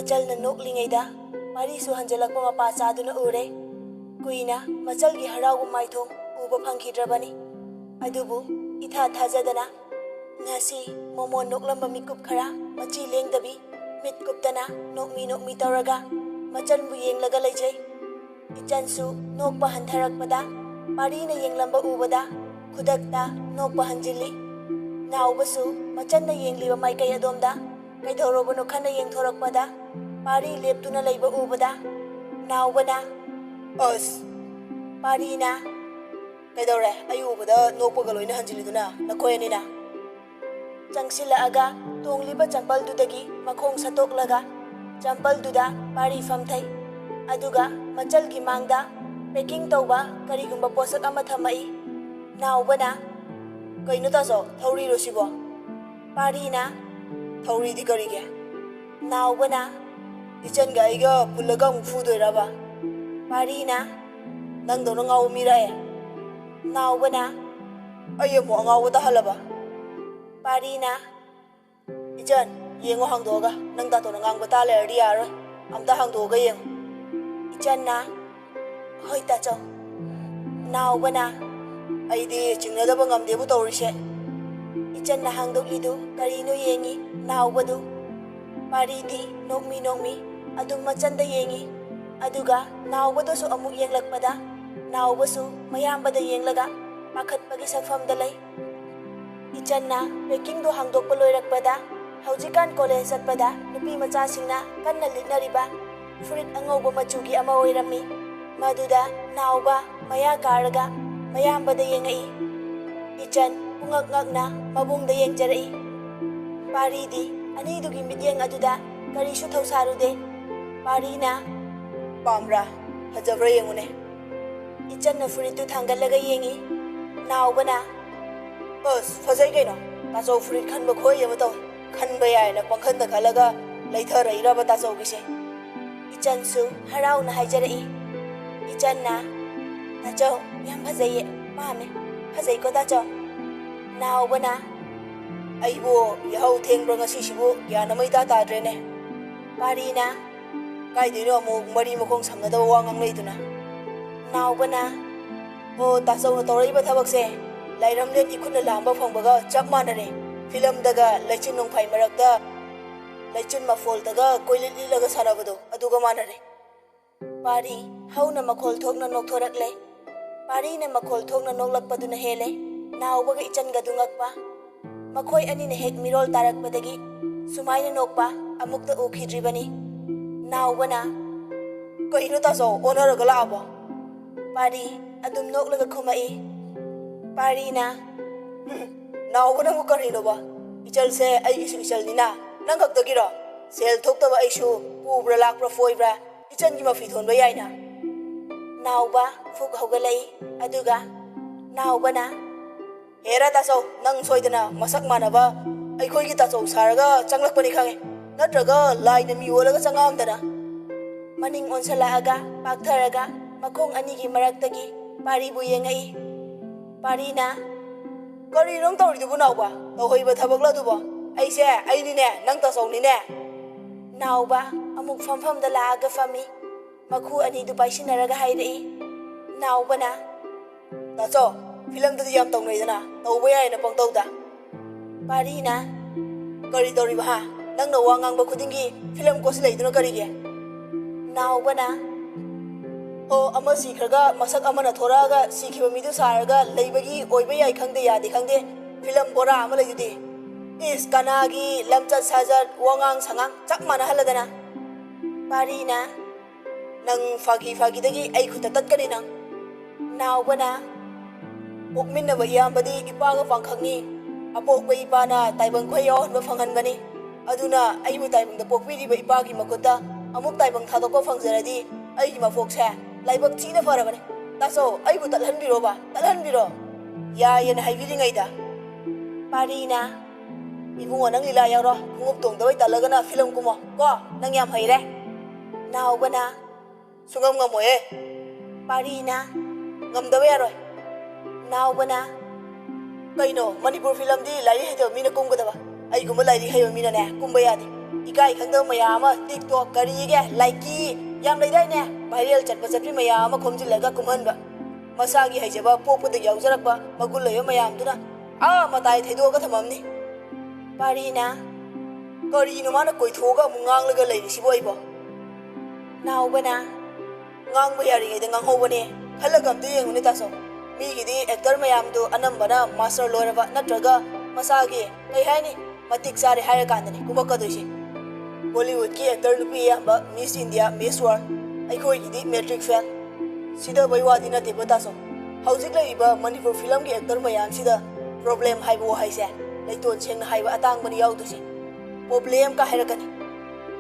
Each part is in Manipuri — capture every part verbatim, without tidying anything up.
ꯃꯆꯜꯅ ꯅꯣꯛꯂꯤꯉꯩꯗ ꯄꯥꯔꯤꯁꯨ ꯍꯟꯖꯤꯜꯂꯛꯄ ꯃꯄꯥ ꯆꯥꯗꯨꯅ ꯎꯔꯦ꯫ ꯀꯨꯏꯅ ꯃꯆꯜꯒꯤ ꯍꯔꯥꯎꯕ ꯃꯥꯏꯊꯣꯡ ꯎꯕ ꯐꯪꯈꯤꯗ꯭ꯔꯕꯅꯤ꯫ ꯑꯗꯨꯕꯨ ꯏꯊꯥ ꯊꯥꯖꯗꯅ ꯉꯁꯤ ꯃꯣꯃꯣꯟ ꯅꯣꯛꯂꯝꯕ ꯃꯤꯀꯨꯞ ꯈꯔ ꯃꯆꯤ ꯂꯦꯡꯗꯕꯤ ꯃꯤꯠ ꯀꯨꯞꯇꯅ ꯅꯣꯛꯃꯤ ꯅꯣꯛꯃꯤ ꯇꯧꯔꯒ ꯃꯆꯜꯕꯨ ꯌꯦꯡꯂꯒ ꯂꯩꯖꯩ꯫ ꯏꯆꯟꯁꯨ ꯅꯣꯛꯄ ꯍꯟꯊꯔꯛꯄꯗ ꯄꯥꯔꯤꯅ ꯌꯦꯡꯂꯝꯕ ꯎꯕꯗ ꯈꯨꯗꯛꯇ ꯅꯣꯛꯄ ꯍꯟꯖꯤꯜꯂꯤ꯫ ꯅꯥꯎꯕꯁꯨ ꯃꯆꯟꯅ ꯌꯦꯡꯂꯤꯕ ꯃꯥꯏꯀꯩ ꯑꯗꯣꯝꯗ ꯀꯩꯗꯧꯔꯕꯅꯣ ꯈꯟꯅ ꯌꯦꯡꯊꯣꯔꯛꯄꯗ ꯄꯥꯔꯤ ꯂꯦꯞꯇꯨꯅ ꯂꯩꯕ ꯎꯕꯗ ꯅꯥꯎꯕꯅ, "ꯑꯁ!" ꯄꯥꯔꯤꯅ, "ꯀꯩꯗꯧꯔꯦ? ꯑꯩ ꯎꯕꯗ ꯅꯣꯛꯄꯒ ꯂꯣꯏꯅ ꯍꯟꯖꯤꯜꯂꯤꯗꯨꯅ ꯅꯈꯣꯏ ꯑꯅꯤꯅ?" ꯆꯪꯁꯤꯜꯂꯛꯑꯒ ꯇꯣꯡꯂꯤꯕ ꯆꯝꯄꯜꯗꯨꯗꯒꯤ ꯃꯈꯣꯡ ꯁꯠꯇꯣꯛꯂꯒ ꯆꯝꯄꯜꯗꯨꯗ ꯄꯥꯔꯤ ꯐꯝꯊꯩ꯫ ꯑꯗꯨꯒ ꯃꯆꯜꯒꯤ ꯃꯥꯡꯗ packing ꯇꯧꯕ ꯀꯔꯤꯒꯨꯝꯕ ꯄꯣꯠꯁꯛ ꯑꯃ ꯊꯝꯃꯛꯏ꯫ ꯅꯥꯎꯕꯅ, "ꯀꯩꯅꯣ ꯇꯥꯆꯧ, ꯊꯧꯔꯤꯔꯣ ꯁꯤꯕꯣ?" ꯄꯥꯔꯤꯅ, "ꯊꯧꯔꯤꯗꯤ ꯀꯔꯤꯒꯤ?" ꯅꯥꯎꯕꯅ, "ꯏꯆꯟꯒ ꯑꯩꯒ ꯄꯨꯜꯂꯒ ꯑꯃꯨꯛ ꯐꯨꯗꯣꯏꯔꯕ?" ꯄꯥꯔꯤꯅ, "ꯅꯪꯗꯧꯅ ꯉꯥꯎꯕ ꯃꯤꯔꯑꯦ?" ꯅꯥꯎꯕꯅ, "ꯑꯩ ꯑꯃꯨꯛ ꯑꯉꯥꯎꯕ ꯇꯥꯍꯜꯂꯕ?" ꯄꯥꯔꯤꯅ, "ꯏꯆꯟ, ꯌꯦꯡꯉꯣ ꯍꯥꯡꯗꯣꯛꯑꯒ꯫ ꯅꯪ ꯇꯥꯇꯣꯟꯅ ꯉꯥꯡꯕ ꯇꯥ ꯂꯩꯔꯗꯤ ꯌꯥꯔꯔꯣꯏ꯫ ꯑꯝꯇ ꯍꯥꯡꯗꯣꯛꯑꯒ ꯌꯦꯡꯉꯨ꯫" ꯏꯆꯟꯅ, "ꯍꯣꯏ ꯇꯥꯆꯧ꯫" ꯅꯥꯎꯕꯅ, "ꯑꯩꯗꯤ ꯆꯤꯡꯅꯗꯕ ꯉꯝꯗꯦꯕꯨ ꯇꯧꯔꯤꯁꯦ꯫" ꯏꯆꯟꯅ ꯍꯥꯡꯗꯣꯛꯂꯤꯗꯨ ꯀꯔꯤꯅꯣ ꯌꯦꯡꯉꯤ ꯅꯥꯎꯕꯗꯨ꯫ ꯄꯥꯔꯤꯗꯤ ꯅꯣꯛꯃꯤ ꯅꯣꯛꯃꯤ ꯑꯗꯨꯝ ꯃꯆꯟꯗ ꯌꯦꯡꯉꯤ꯫ ꯑꯗꯨꯒ ꯅꯥꯎꯕꯗꯁꯨ ꯑꯃꯨꯛ ꯌꯦꯡꯂꯛꯄꯗ ꯅꯥꯎꯕꯁꯨ ꯃꯌꯥꯝꯕꯗ ꯌꯦꯡꯂꯒ ꯄꯥꯈꯠꯄꯒꯤ ꯁꯛꯐꯝꯗ ꯂꯩ꯫ ꯏꯆꯟꯅ packingꯗꯨ ꯍꯥꯡꯗꯣꯛꯄ ꯂꯣꯏꯔꯛꯄꯗ ꯍꯧꯖꯤꯛꯀꯥꯟ college ꯆꯠꯄꯗ ꯅꯨꯄꯤ ꯃꯆꯥꯁꯤꯡꯅ ꯀꯟꯅ ꯂꯤꯠꯅꯔꯤꯕ ꯐꯨꯔꯤꯠ ꯑꯉꯧꯕ ꯃꯆꯨꯒꯤ ꯑꯃ ꯑꯣꯏꯔꯝꯃꯤ꯫ ꯃꯗꯨꯗ ꯅꯥꯎꯕ ꯃꯌꯥ ꯀꯥꯔꯒ ꯃꯌꯥꯝꯕꯗ ꯌꯦꯡꯉꯛꯏ꯫ ꯏꯆꯟ ꯄꯨꯡꯉꯛ ꯉꯛꯅ ꯃꯕꯨꯡꯗ ꯌꯦꯡꯖꯔꯛꯏ꯫ ꯄꯥꯔꯤꯗꯤ ꯑꯅꯤꯗꯨꯒꯤ ꯃꯤꯠꯌꯦꯡ ꯑꯗꯨꯗ ꯀꯔꯤꯁꯨ ꯊꯧꯁꯥꯔꯨꯗꯦ꯫ ꯄꯥꯔꯤꯅ, "ꯄꯥꯝꯕ꯭ꯔꯥ? ꯐꯖꯕ꯭ꯔꯥ ꯌꯦꯡꯉꯨꯅꯦ꯫" ꯏꯆꯟꯅ ꯐꯨꯔꯤꯠꯇꯨ ꯊꯥꯡꯒꯠꯂꯒ ꯌꯦꯡꯉꯤ꯫ ꯅꯥꯎꯕꯅ, "ꯑꯁ, ꯐꯖꯩ ꯀꯩꯅꯣ꯫ ꯇꯥꯆꯧ ꯐꯨꯔꯤꯠ ꯈꯟꯕ ꯈꯣꯏ ꯑꯃ ꯇꯧꯏ꯫ ꯈꯟꯕ ꯌꯥꯏꯅ ꯄꯪꯈꯟꯗ ꯈꯜꯂꯒ ꯂꯩꯊꯔꯛꯏꯔꯕ ꯇꯥꯆꯧꯒꯤꯁꯦ?" ꯏꯆꯟꯁꯨ ꯍꯔꯥꯎꯅ ꯍꯥꯏꯖꯔꯛꯏ꯫ ꯏꯆꯟꯅ, "ꯇꯥꯆꯧ, ꯌꯥꯝ ꯐꯖꯩꯌꯦ, ꯄꯥꯝꯃꯦ꯫ ꯐꯖꯩꯀꯣ ꯇꯥꯆꯧ?" ꯅꯥꯎꯕꯅ, "ꯑꯩꯕꯨ ꯌꯥꯍꯧ ꯊꯦꯡꯕ꯭ꯔꯥ ꯉꯁꯤꯁꯤꯕꯨ ꯒ꯭ꯌꯥꯟ ꯑꯃ ꯏꯇꯥ ꯇꯥꯗ꯭ꯔꯦꯅꯦ꯫" ꯄꯥꯔꯤꯅ, "ꯀꯥꯏꯗꯩꯅꯣ ꯑꯃꯨꯛ ꯃꯔꯤ ꯃꯈꯣꯡ ꯁꯝꯅꯗꯕ ꯋꯥ ꯉꯥꯡꯂꯛꯏꯗꯨꯅ?" ꯅꯥꯎꯕꯅ, "ꯑꯣ, ꯇꯥꯆꯧꯅ ꯇꯧꯔꯛꯏꯕ ꯊꯕꯛꯁꯦ ꯂꯥꯏꯔꯝꯂꯦꯟ ꯏꯈꯨꯠꯅ ꯂꯥꯝꯕ ꯐꯪꯕꯒ ꯆꯞ ꯃꯥꯟꯅꯔꯦ꯫ ꯐꯤꯂꯝꯗꯒ ꯂꯩꯆꯤꯟ ꯅꯣꯡꯐꯥꯏ ꯃꯔꯛꯇ ꯂꯩꯆꯤꯟ ꯃꯐꯣꯜꯗꯒ ꯀꯣꯏꯂꯤꯠ ꯂꯤꯠꯂꯒ ꯁꯥꯟꯅꯕꯗꯣ, ꯑꯗꯨꯒ ꯃꯥꯟꯅꯔꯦ꯫" ꯄꯥꯔꯤ ꯍꯧꯅ ꯃꯈꯣꯜ ꯊꯣꯛꯅ ꯅꯣꯛꯊꯣꯔꯛꯂꯦ꯫ ꯄꯥꯔꯤꯅ ꯃꯈꯣꯜ ꯊꯣꯛꯅ ꯅꯣꯛꯂꯛꯄꯗꯨꯅ ꯍꯦꯜꯂꯦ ꯅꯥꯎꯕꯒ ꯏꯆꯟꯒꯗꯨ ꯉꯛꯄ꯫ ꯃꯈꯣꯏ ꯑꯅꯤꯅ ꯍꯦꯛ ꯃꯤꯔꯣꯜ ꯇꯥꯔꯛꯄꯗꯒꯤ ꯁꯨꯃꯥꯏꯅ ꯅꯣꯛꯄ ꯑꯃꯨꯛꯇ ꯎꯈꯤꯗ꯭ꯔꯤꯕꯅꯤ꯫ ꯅꯥꯎꯕꯅ, "ꯀꯩꯅꯣ ꯇꯥꯆꯧ, ꯑꯣꯟꯅꯔꯒ ꯂꯥꯛꯑꯕꯣ?" ꯄꯥꯔꯤ ꯑꯗꯨꯝ ꯅꯣꯛꯂꯒ ꯈꯨꯝꯃꯛꯏ꯫ ꯄꯥꯔꯤꯅ, "ꯎꯝ, ꯅꯥꯎꯕꯅꯕꯨ ꯀꯔꯤꯅꯣꯕ? ꯏꯆꯜꯁꯦ ꯑꯩꯒꯤꯁꯨ ꯏꯆꯜꯅꯤꯅ, ꯅꯪ ꯈꯛꯇꯒꯤꯔꯣ? ꯁꯦꯜ ꯊꯣꯛꯇꯕ ꯑꯩꯁꯨ ꯄꯨꯕ꯭ꯔꯥ ꯂꯥꯛꯄ꯭ꯔꯥ ꯐꯣꯏꯕ꯭ꯔꯥ ꯏꯆꯟꯒꯤ ꯃꯐꯤ ꯊꯣꯟꯕ ꯌꯥꯏꯅ꯫" ꯅꯥꯎꯕ ꯐꯨꯛ ꯍꯧꯒꯠꯂꯛꯏ꯫ ꯑꯗꯨꯒ ꯅꯥꯎꯕꯅ, "ꯍꯦꯔꯥ ꯇꯥꯆꯧ, ꯅꯪ ꯁꯣꯏꯗꯅ ꯃꯁꯛ ꯃꯥꯟꯅꯕ ꯑꯩꯈꯣꯏꯒꯤ ꯇꯥꯆꯧ ꯁꯥꯔꯒ ꯆꯪꯂꯛꯄꯅꯤ ꯈꯪꯉꯦ꯫ ꯅꯠꯇ꯭ꯔꯒ ꯂꯥꯏꯅ ꯃꯤ ꯑꯣꯜꯂꯒ ꯆꯪꯉꯛꯑꯝꯗꯅ꯫" ꯃꯅꯤꯡ ꯑꯣꯟꯁꯤꯜꯂꯛꯑꯒ ꯄꯥꯛꯊꯔꯒ ꯃꯈꯣꯡ ꯑꯅꯤꯒꯤ ꯃꯔꯛꯇꯒꯤ ꯄꯥꯔꯤꯕꯨ ꯌꯦꯡꯉꯛꯏ꯫ ꯄꯥꯔꯤꯅ, "ꯀꯔꯤꯅꯣ ꯅꯪ ꯇꯧꯔꯤꯗꯨꯕꯨ ꯅꯥꯎꯕ? ꯇꯧꯍꯩꯕ ꯊꯕꯛꯂ ꯑꯗꯨꯕꯣ? ꯑꯩꯁꯦ ꯑꯩꯅꯤꯅꯦ, ꯅꯪ ꯇꯥꯆꯧꯅꯤꯅꯦ꯫" ꯅꯥꯎꯕ ꯑꯃꯨꯛ ꯐꯝꯐꯝꯗ ꯂꯥꯛꯑꯒ ꯐꯝꯃꯤ꯫ ꯃꯈꯨ ꯑꯅꯤꯗꯨ ꯄꯥꯏꯁꯤꯟꯅꯔꯒ ꯍꯥꯏꯔꯛꯏ꯫ ꯅꯥꯎꯕꯅ, "ꯇꯥꯆꯧ, ꯐꯤꯂꯝꯗꯗꯤ ꯌꯥꯝ ꯇꯧꯅꯩꯗꯅ, ꯇꯧꯕ ꯌꯥꯏꯅ ꯄꯪꯇꯧꯗ꯫" ꯄꯥꯔꯤꯅ, "ꯀꯔꯤ ꯇꯧꯔꯤꯕ ꯍꯥ? ꯅꯪꯅ ꯋꯥ ꯉꯥꯡꯕ ꯈꯨꯗꯤꯡꯒꯤ ꯐꯤꯂꯝ ꯀꯣꯠꯁꯤꯜꯂꯛꯏꯗꯨꯅ ꯀꯔꯤꯒꯤ?" ꯅꯥꯎꯕꯅ, "ꯑꯣ, ꯑꯃ ꯁꯤꯈ꯭ꯔꯒ ꯃꯁꯛ ꯑꯃꯅ ꯊꯣꯔꯛꯑꯒ ꯁꯤꯈꯤꯕ ꯃꯤꯗꯨ ꯁꯥꯔꯒ ꯂꯩꯕꯒꯤ ꯑꯣꯏꯕ ꯌꯥꯏ ꯈꯪꯗꯦ, ꯌꯥꯗꯦ ꯈꯪꯗꯦ, ꯐꯤꯂꯝ ꯕꯣꯔꯥ ꯑꯃ ꯂꯩꯗꯨꯗꯤ꯫ ꯏꯁ, ꯀꯅꯥꯒꯤ ꯂꯝꯆꯠ ꯁꯥꯖꯠ, ꯋꯥꯉꯥꯡ ꯁꯉꯥꯡ ꯆꯞ ꯃꯥꯟꯅꯍꯜꯂꯗꯅ꯫" ꯄꯥꯔꯤꯅ, "ꯅꯪ ꯐꯥꯒꯤ ꯐꯥꯒꯤꯗꯒꯤ ꯑꯩ ꯈꯨꯠꯇ ꯇꯠꯀꯅꯤ ꯅꯪ꯫" ꯅꯥꯎꯕꯅ, "ꯄꯣꯛꯃꯤꯟꯅꯕ ꯏꯌꯥꯝꯕꯗꯤ ꯏꯄꯥꯒ ꯄꯥꯡꯈꯛꯅꯤ꯫ ꯑꯄꯣꯛꯄ ꯏꯄꯥꯅ ꯇꯥꯏꯕꯪ ꯈꯣꯏ ꯌꯥꯎꯍꯟꯕ ꯐꯪꯍꯟꯕꯅꯤ꯫ ꯑꯗꯨꯅ ꯑꯩꯕꯨ ꯇꯥꯏꯕꯪꯗ ꯄꯣꯛꯄꯤꯔꯤꯕ ꯏꯄꯥꯒꯤ ꯃꯈꯨꯠꯇ ꯑꯃꯨꯛ ꯇꯥꯏꯕꯪ ꯊꯥꯗꯣꯛꯄ ꯐꯪꯖꯔꯗꯤ ꯑꯩꯒꯤ ꯃꯄꯣꯛꯁꯦ ꯂꯥꯏꯕꯛ ꯊꯤꯅ ꯐꯔꯕꯅꯤ꯫ ꯇꯥꯆꯧ, ꯑꯩꯕꯨ ꯇꯠꯍꯟꯕꯤꯔꯣꯕ, ꯇꯠꯍꯟꯕꯤꯔꯣ꯫" ꯌꯥꯏꯌꯦꯅ ꯍꯥꯏꯕꯤꯔꯤꯉꯩꯗ ꯄꯥꯔꯤꯅ, "ꯏꯕꯨꯡꯉꯣ, ꯅꯪ ꯂꯤꯂꯥ ꯌꯥꯎꯔꯣ꯫ ꯈꯣꯡꯎꯞ ꯇꯣꯡꯗꯕꯩ ꯇꯜꯂꯒꯅ ꯐꯤꯂꯝ ꯀꯨꯝꯃꯣ ꯀꯣ꯫ ꯅꯪ ꯌꯥꯝ ꯍꯩꯔꯦ꯫" ꯅꯥꯎꯕꯅ, "ꯁꯨꯡꯉꯝ ꯉꯝꯃꯣꯏꯍꯦ꯫" ꯄꯥꯔꯤꯅ, "ꯉꯝꯗꯕ ꯌꯥꯔꯣꯏ꯫" ꯅꯥꯎꯕꯅ, "ꯀꯩꯅꯣ, ꯃꯅꯤꯄꯨꯔ ꯐꯤꯂꯝꯗꯤ ꯂꯥꯏꯔꯤꯛ ꯍꯩꯇꯕ ꯃꯤꯅ ꯀꯨꯝꯒꯗꯕ꯫ ꯑꯩꯒꯨꯝꯕ ꯂꯥꯏꯔꯤꯛ ꯍꯩꯕ ꯃꯤꯅꯅꯦ ꯀꯨꯝꯕ ꯌꯥꯗꯦ꯫ ꯏꯀꯥꯏ ꯈꯪꯗꯕ ꯃꯌꯥꯝ ꯑꯃ, TikTok, ꯀꯔꯤꯒꯦ, ꯂꯥꯏꯀꯤ, ꯌꯥꯝ ꯂꯩꯗꯥꯏꯅꯦ, viral ꯆꯠꯄ ꯆꯠꯄꯤ ꯃꯌꯥꯝ ꯑꯃ ꯈꯣꯝꯖꯤꯜꯂꯒ ꯀꯨꯝꯍꯟꯕ꯫ ꯃꯁꯥꯒꯤ ꯍꯩꯖꯕ ꯄꯣꯛꯄꯗꯒꯤ ꯌꯥꯎꯖꯔꯛꯄ ꯃꯒꯨꯟ ꯂꯩꯕ ꯃꯌꯥꯝꯗꯨꯅ ꯑꯥ ꯃꯇꯥꯏ ꯊꯩꯗꯣꯛꯑꯒ ꯊꯝꯃꯝꯅꯤ꯫ ꯄꯥꯔꯤꯅ, "ꯀꯔꯤꯅꯣ ꯃꯥꯅ ꯀꯣꯏꯊꯣꯛꯑꯒ ꯑꯃꯨꯛ ꯉꯥꯡꯂꯒ ꯂꯩꯔꯤꯁꯤꯕꯣ ꯑꯩꯕꯣ?" ꯅꯥꯎꯕꯅ, "ꯉꯥꯡꯕ ꯌꯥꯔꯤꯉꯩꯗ ꯉꯥꯡꯍꯧꯕꯅꯦ꯫ ꯈꯜꯂꯒ ꯑꯝꯇ ꯌꯦꯡꯉꯨꯅꯦ ꯇꯥꯆꯧ꯫ ꯃꯤꯒꯤꯗꯤ actor ꯃꯌꯥꯝꯗꯣ ꯑꯅꯝꯕꯅ master ꯂꯣꯏꯔꯕ ꯅꯠꯇ꯭ꯔꯒ ꯃꯁꯥꯒꯤ, ꯀꯩ ꯍꯥꯏꯅꯤ, ꯃꯇꯤꯛ ꯆꯥꯔꯦ ꯍꯥꯏꯔꯀꯥꯟꯗꯅꯦ ꯀꯨꯝꯃꯛꯀꯗꯣꯏꯁꯦ꯫ Bollywoodꯀꯤ actor ꯅꯨꯄꯤ ꯑꯌꯥꯝꯕ Miss India, Miss World, ꯑꯩꯈꯣꯏꯒꯤꯗꯤ matric fail꯫ ꯁꯤꯗꯕꯩ ꯋꯥꯗꯤ ꯅꯠꯇꯦꯕ ꯇꯥꯆꯧ꯫ ꯍꯧꯖꯤꯛ ꯂꯩꯔꯤꯕ ꯃꯅꯤꯄꯨꯔ ꯐꯤꯂꯝꯒꯤ actor ꯃꯌꯥꯝꯁꯤꯗ problem ꯍꯥꯏꯕ ꯋꯥꯍꯩꯁꯦ ꯂꯩꯇꯣꯟ ꯁꯦꯡꯅ ꯍꯥꯏꯕ ꯑꯇꯥꯡꯕꯅꯤ ꯌꯥꯎꯗꯣꯏꯁꯦ꯫ Problem ꯀ ꯍꯥꯏꯔꯛꯀꯅꯤ꯫"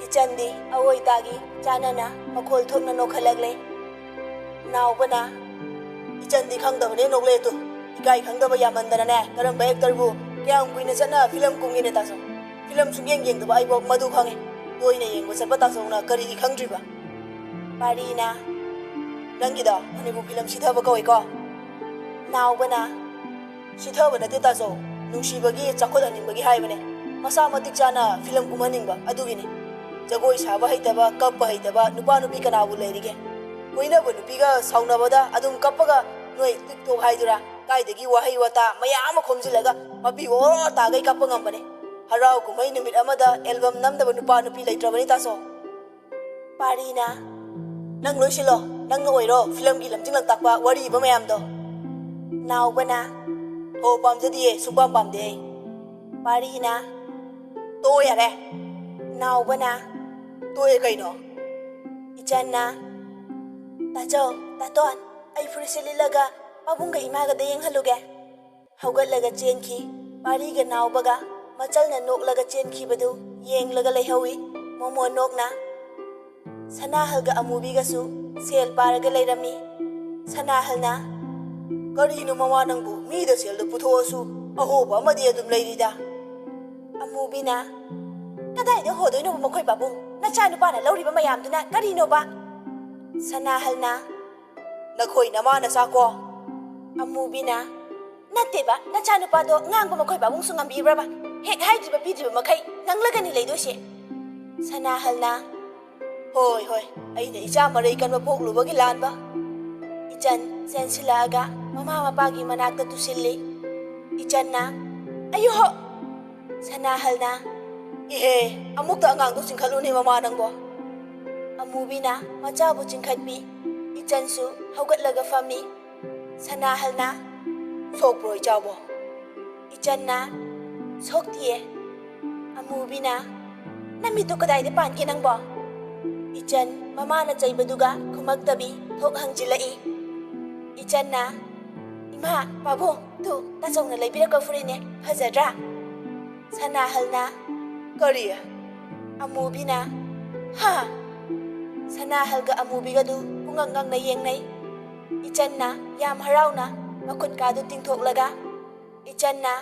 ꯏꯆꯟꯗꯤ ꯑꯋꯣꯏ ꯇꯥꯒꯤ ꯆꯥꯟꯅꯅ ꯃꯈꯣꯜ ꯊꯣꯛꯅ ꯅꯣꯛꯈꯠꯂꯛꯂꯦ꯫ ꯅꯥꯎꯕꯅ, "ꯏꯆꯟꯗꯤ ꯈꯪꯗꯕꯅꯦ ꯅꯣꯛꯂꯛꯑꯦ ꯇꯨ꯫ ꯏꯀꯥꯏ ꯈꯪꯗꯕ ꯌꯥꯝꯃꯟꯗꯅꯅꯦ, ꯀꯔꯝꯕ actorꯕꯨ ꯀꯌꯥꯝ ꯀꯨꯏꯅ ꯆꯠꯅ ꯐꯤꯂꯝ ꯀꯨꯝꯒꯦꯅꯦ ꯇꯥꯆꯧ? ꯐꯤꯂꯝ ꯁꯨꯡꯌꯦꯡ ꯌꯦꯡꯗꯕ ꯑꯩꯕꯣ ꯃꯗꯨ ꯈꯪꯉꯦ꯫ ꯇꯣꯏꯅ ꯌꯦꯡꯕ ꯆꯠꯄ ꯇꯥꯆꯧꯅ ꯀꯔꯤꯒꯤ ꯈꯪꯗ꯭ꯔꯤꯕ?" ꯄꯥꯔꯤꯅ, "ꯅꯪꯒꯤꯗꯣ ꯃꯅꯤꯄꯨꯔ ꯐꯤꯂꯝ ꯁꯤꯊꯕ ꯀꯧꯏꯀꯣ?" ꯅꯥꯎꯕꯅ, "ꯁꯤꯊꯕ ꯅꯠꯇꯦ ꯇꯥꯆꯧ, ꯅꯨꯡꯁꯤꯕꯒꯤ ꯆꯥꯎꯈꯠꯍꯟꯅꯤꯡꯕꯒꯤ ꯍꯥꯏꯕꯅꯦ꯫ ꯃꯁꯥ ꯃꯇꯤꯛ ꯆꯥꯅ ꯐꯤꯂꯝ ꯀꯨꯝꯍꯟꯅꯤꯡꯕ ꯑꯗꯨꯒꯤꯅꯦ꯫ ꯖꯒꯣꯏ ꯁꯥꯕ ꯍꯩꯇꯕ, ꯀꯞꯄ ꯍꯩꯇꯕ ꯅꯨꯄꯥ ꯅꯨꯄꯤ ꯀꯅꯥꯕꯨ ꯂꯩꯔꯤꯒꯦ? ꯀꯣꯏꯅꯕ ꯅꯨꯄꯤꯒ ꯁꯥꯎꯅꯕꯗ ꯑꯗꯨꯝ ꯀꯞꯄꯒ ꯅꯣꯏ TikTok ꯍꯥꯏꯗꯨꯔꯥ? ꯀꯥꯏꯗꯒꯤ ꯋꯥꯍꯩ ꯋꯥꯇꯥ ꯃꯌꯥꯝ ꯑꯃ ꯈꯣꯝꯖꯤꯜꯂꯒ ꯃꯄꯤ ꯑꯣꯔꯣ ꯇꯥꯈꯩ ꯀꯞꯄ ꯉꯝꯕꯅꯦ꯫ ꯍꯔꯥꯎ ꯀꯨꯝꯍꯩ ꯅꯨꯃꯤꯠ ꯑꯃꯗ album ꯅꯝꯗꯕ ꯅꯨꯄꯥ ꯅꯨꯄꯤ ꯂꯩꯇ꯭ꯔꯕꯅꯤ ꯇꯥꯆꯧ꯫" ꯄꯥꯔꯤꯅ, "ꯅꯪ ꯂꯣꯏꯁꯤꯜꯂꯣ, ꯅꯪꯅ ꯑꯣꯏꯔꯣ ꯐꯤꯂꯝꯒꯤ ꯂꯝꯖꯤꯡ ꯂꯝꯇꯥꯛꯄ ꯋꯥꯔꯤ ꯏꯕ ꯃꯌꯥꯝꯗꯣ꯫" ꯅꯥꯎꯕꯅ, "ꯍꯣ, ꯄꯥꯝꯖꯗꯤꯌꯦ, ꯁꯨꯡꯄꯥꯝ ꯄꯥꯝꯗꯦ ꯑꯩ꯫" ꯄꯥꯔꯤꯅ, "ꯇꯣꯛꯑꯣ ꯌꯥꯔꯦ꯫" ꯅꯥꯎꯕꯅ, "ꯇꯣꯛꯑꯦ ꯀꯩꯅꯣ?" ꯏꯆꯟꯅ, "ꯇꯥꯆꯧ, ꯇꯥꯇꯣꯟ, ꯑꯩ ꯐꯨꯔꯤꯠꯁꯦ ꯂꯤꯠꯂꯒ ꯄꯥꯕꯨꯡꯒ ꯏꯃꯥꯒꯗ ꯌꯦꯡꯍꯜꯂꯨꯒꯦ꯫" ꯍꯧꯒꯠꯂꯒ ꯆꯦꯟꯈꯤ꯫ ꯄꯥꯔꯤꯒ ꯅꯥꯎꯕꯒ ꯃꯆꯜꯅ ꯅꯣꯛꯂꯒ ꯆꯦꯟꯈꯤꯕꯗꯨ ꯌꯦꯡꯂꯒ ꯂꯩꯍꯧꯏ ꯃꯣꯃꯣꯟ ꯅꯣꯛꯅ꯫ ꯁꯅꯥꯍꯜꯒ ꯑꯃꯨꯕꯤꯒꯁꯨ ꯁꯦꯜ ꯄꯥꯔꯒ ꯂꯩꯔꯝꯃꯤ꯫ ꯁꯅꯥꯍꯜꯅ, "ꯀꯔꯤꯅꯣ ꯃꯃꯥ ꯅꯪꯕꯨ? ꯃꯤꯗ ꯁꯦꯜꯗꯣ ꯄꯨꯊꯣꯛꯑꯁꯨ ꯑꯍꯣꯕ ꯑꯃꯗꯤ ꯑꯗꯨꯝ ꯂꯩꯔꯤꯗ꯫" ꯑꯃꯨꯕꯤꯅ, "ꯀꯗꯥꯏꯗ ꯍꯣꯗꯣꯏꯅꯣꯕ ꯃꯈꯣꯏ ꯄꯥꯕꯨꯡ? ꯅꯆꯥꯅꯨꯄꯥꯅ ꯂꯧꯔꯤꯕ ꯃꯌꯥꯝꯗꯨꯅ ꯀꯔꯤꯅꯣꯕ?" ꯁꯅꯥꯍꯜꯅ, "ꯅꯈꯣꯏ ꯅꯃꯥ ꯅꯆꯥꯀꯣ꯫" ꯑꯃꯨꯕꯤꯅ, "ꯅꯠꯇꯦꯕ, ꯅꯆꯥꯅꯨꯄꯥꯗꯣ ꯉꯥꯡꯕ ꯃꯈꯣꯏ ꯄꯥꯕꯨꯡꯁꯨ ꯉꯝꯕꯤꯕ꯭ꯔꯕ? ꯍꯦꯛ ꯍꯥꯏꯗ꯭ꯔꯤꯕ ꯄꯤꯗ꯭ꯔꯤꯕ ꯃꯈꯩ ꯉꯪꯂꯒꯅꯤ ꯂꯩꯗꯣꯏꯁꯦ꯫" ꯁꯅꯥꯍꯜꯅ, "ꯍꯣꯏ, ꯍꯣꯏ, ꯑꯩꯅ ꯏꯆꯥ ꯃꯔꯩ ꯀꯟꯕ ꯄꯣꯛꯂꯨꯕꯒꯤ ꯂꯥꯟꯕ꯫" ꯏꯆꯟ ꯆꯦꯟꯁꯤꯜꯂꯛꯑꯒ ꯃꯃꯥ ꯃꯄꯥꯒꯤ ꯃꯅꯥꯛꯇ ꯇꯨꯁꯤꯜꯂꯤ꯫ ꯏꯆꯟꯅ, "ꯑꯌꯨꯍꯣ!" ꯁꯅꯥꯍꯜꯅ, "ꯏꯍꯦ, ꯑꯃꯨꯛꯇ ꯑꯉꯥꯡꯗꯣ ꯆꯤꯡꯈꯠꯂꯨꯅꯦ ꯃꯃꯥ ꯅꯪꯕꯣ꯫" ꯑꯃꯨꯕꯤꯅ ꯃꯆꯥꯕꯨ ꯆꯤꯡꯈꯠꯄꯤ꯫ ꯏꯆꯟꯁꯨ ꯍꯧꯒꯠꯂꯒ ꯐꯝꯃꯤ꯫ ꯁꯅꯥꯍꯜꯅ, "ꯁꯣꯛꯄ꯭ꯔꯣ ꯏꯆꯥꯕꯣ?" ꯏꯆꯟꯅ, "ꯁꯣꯛꯇꯤꯌꯦ꯫" ꯑꯃꯨꯕꯤꯅ, "ꯅꯃꯤꯠꯇꯨ ꯀꯗꯥꯏꯗ ꯄꯥꯟꯒꯦ ꯅꯪꯕꯣ?" ꯏꯆꯟ ꯃꯃꯥꯅ ꯆꯩꯕꯗꯨꯒ ꯈꯨꯝꯃꯛꯇꯕꯤ ꯊꯣꯛ ꯍꯪꯖꯤꯜꯂꯛꯏ꯫ ꯏꯆꯟꯅ, "ꯏꯃꯥ, ꯄꯥꯕꯨꯡ, ꯇꯨ ꯇꯥꯆꯧꯅ ꯂꯩꯕꯤꯔꯛꯄ ꯐꯨꯔꯤꯠꯅꯦ, ꯐꯖꯗ꯭ꯔꯥ?" ꯁꯅꯥꯍꯜꯅ, "ꯀꯔꯤ?" ꯑꯃꯨꯕꯤꯅ, "ꯍꯥ?" ꯁꯅꯥꯍꯜꯒ ꯑꯃꯨꯕꯤꯒꯗꯨ ꯄꯨꯡꯉꯛ ꯉꯛꯅ ꯌꯦꯡꯅꯩ꯫ ꯏꯆꯟꯅ ꯌꯥꯝ ꯍꯔꯥꯎꯅ ꯃꯈꯨꯠꯀꯥꯗꯨ ꯇꯤꯡꯊꯣꯛꯂꯒ, ꯏꯆꯟꯅ,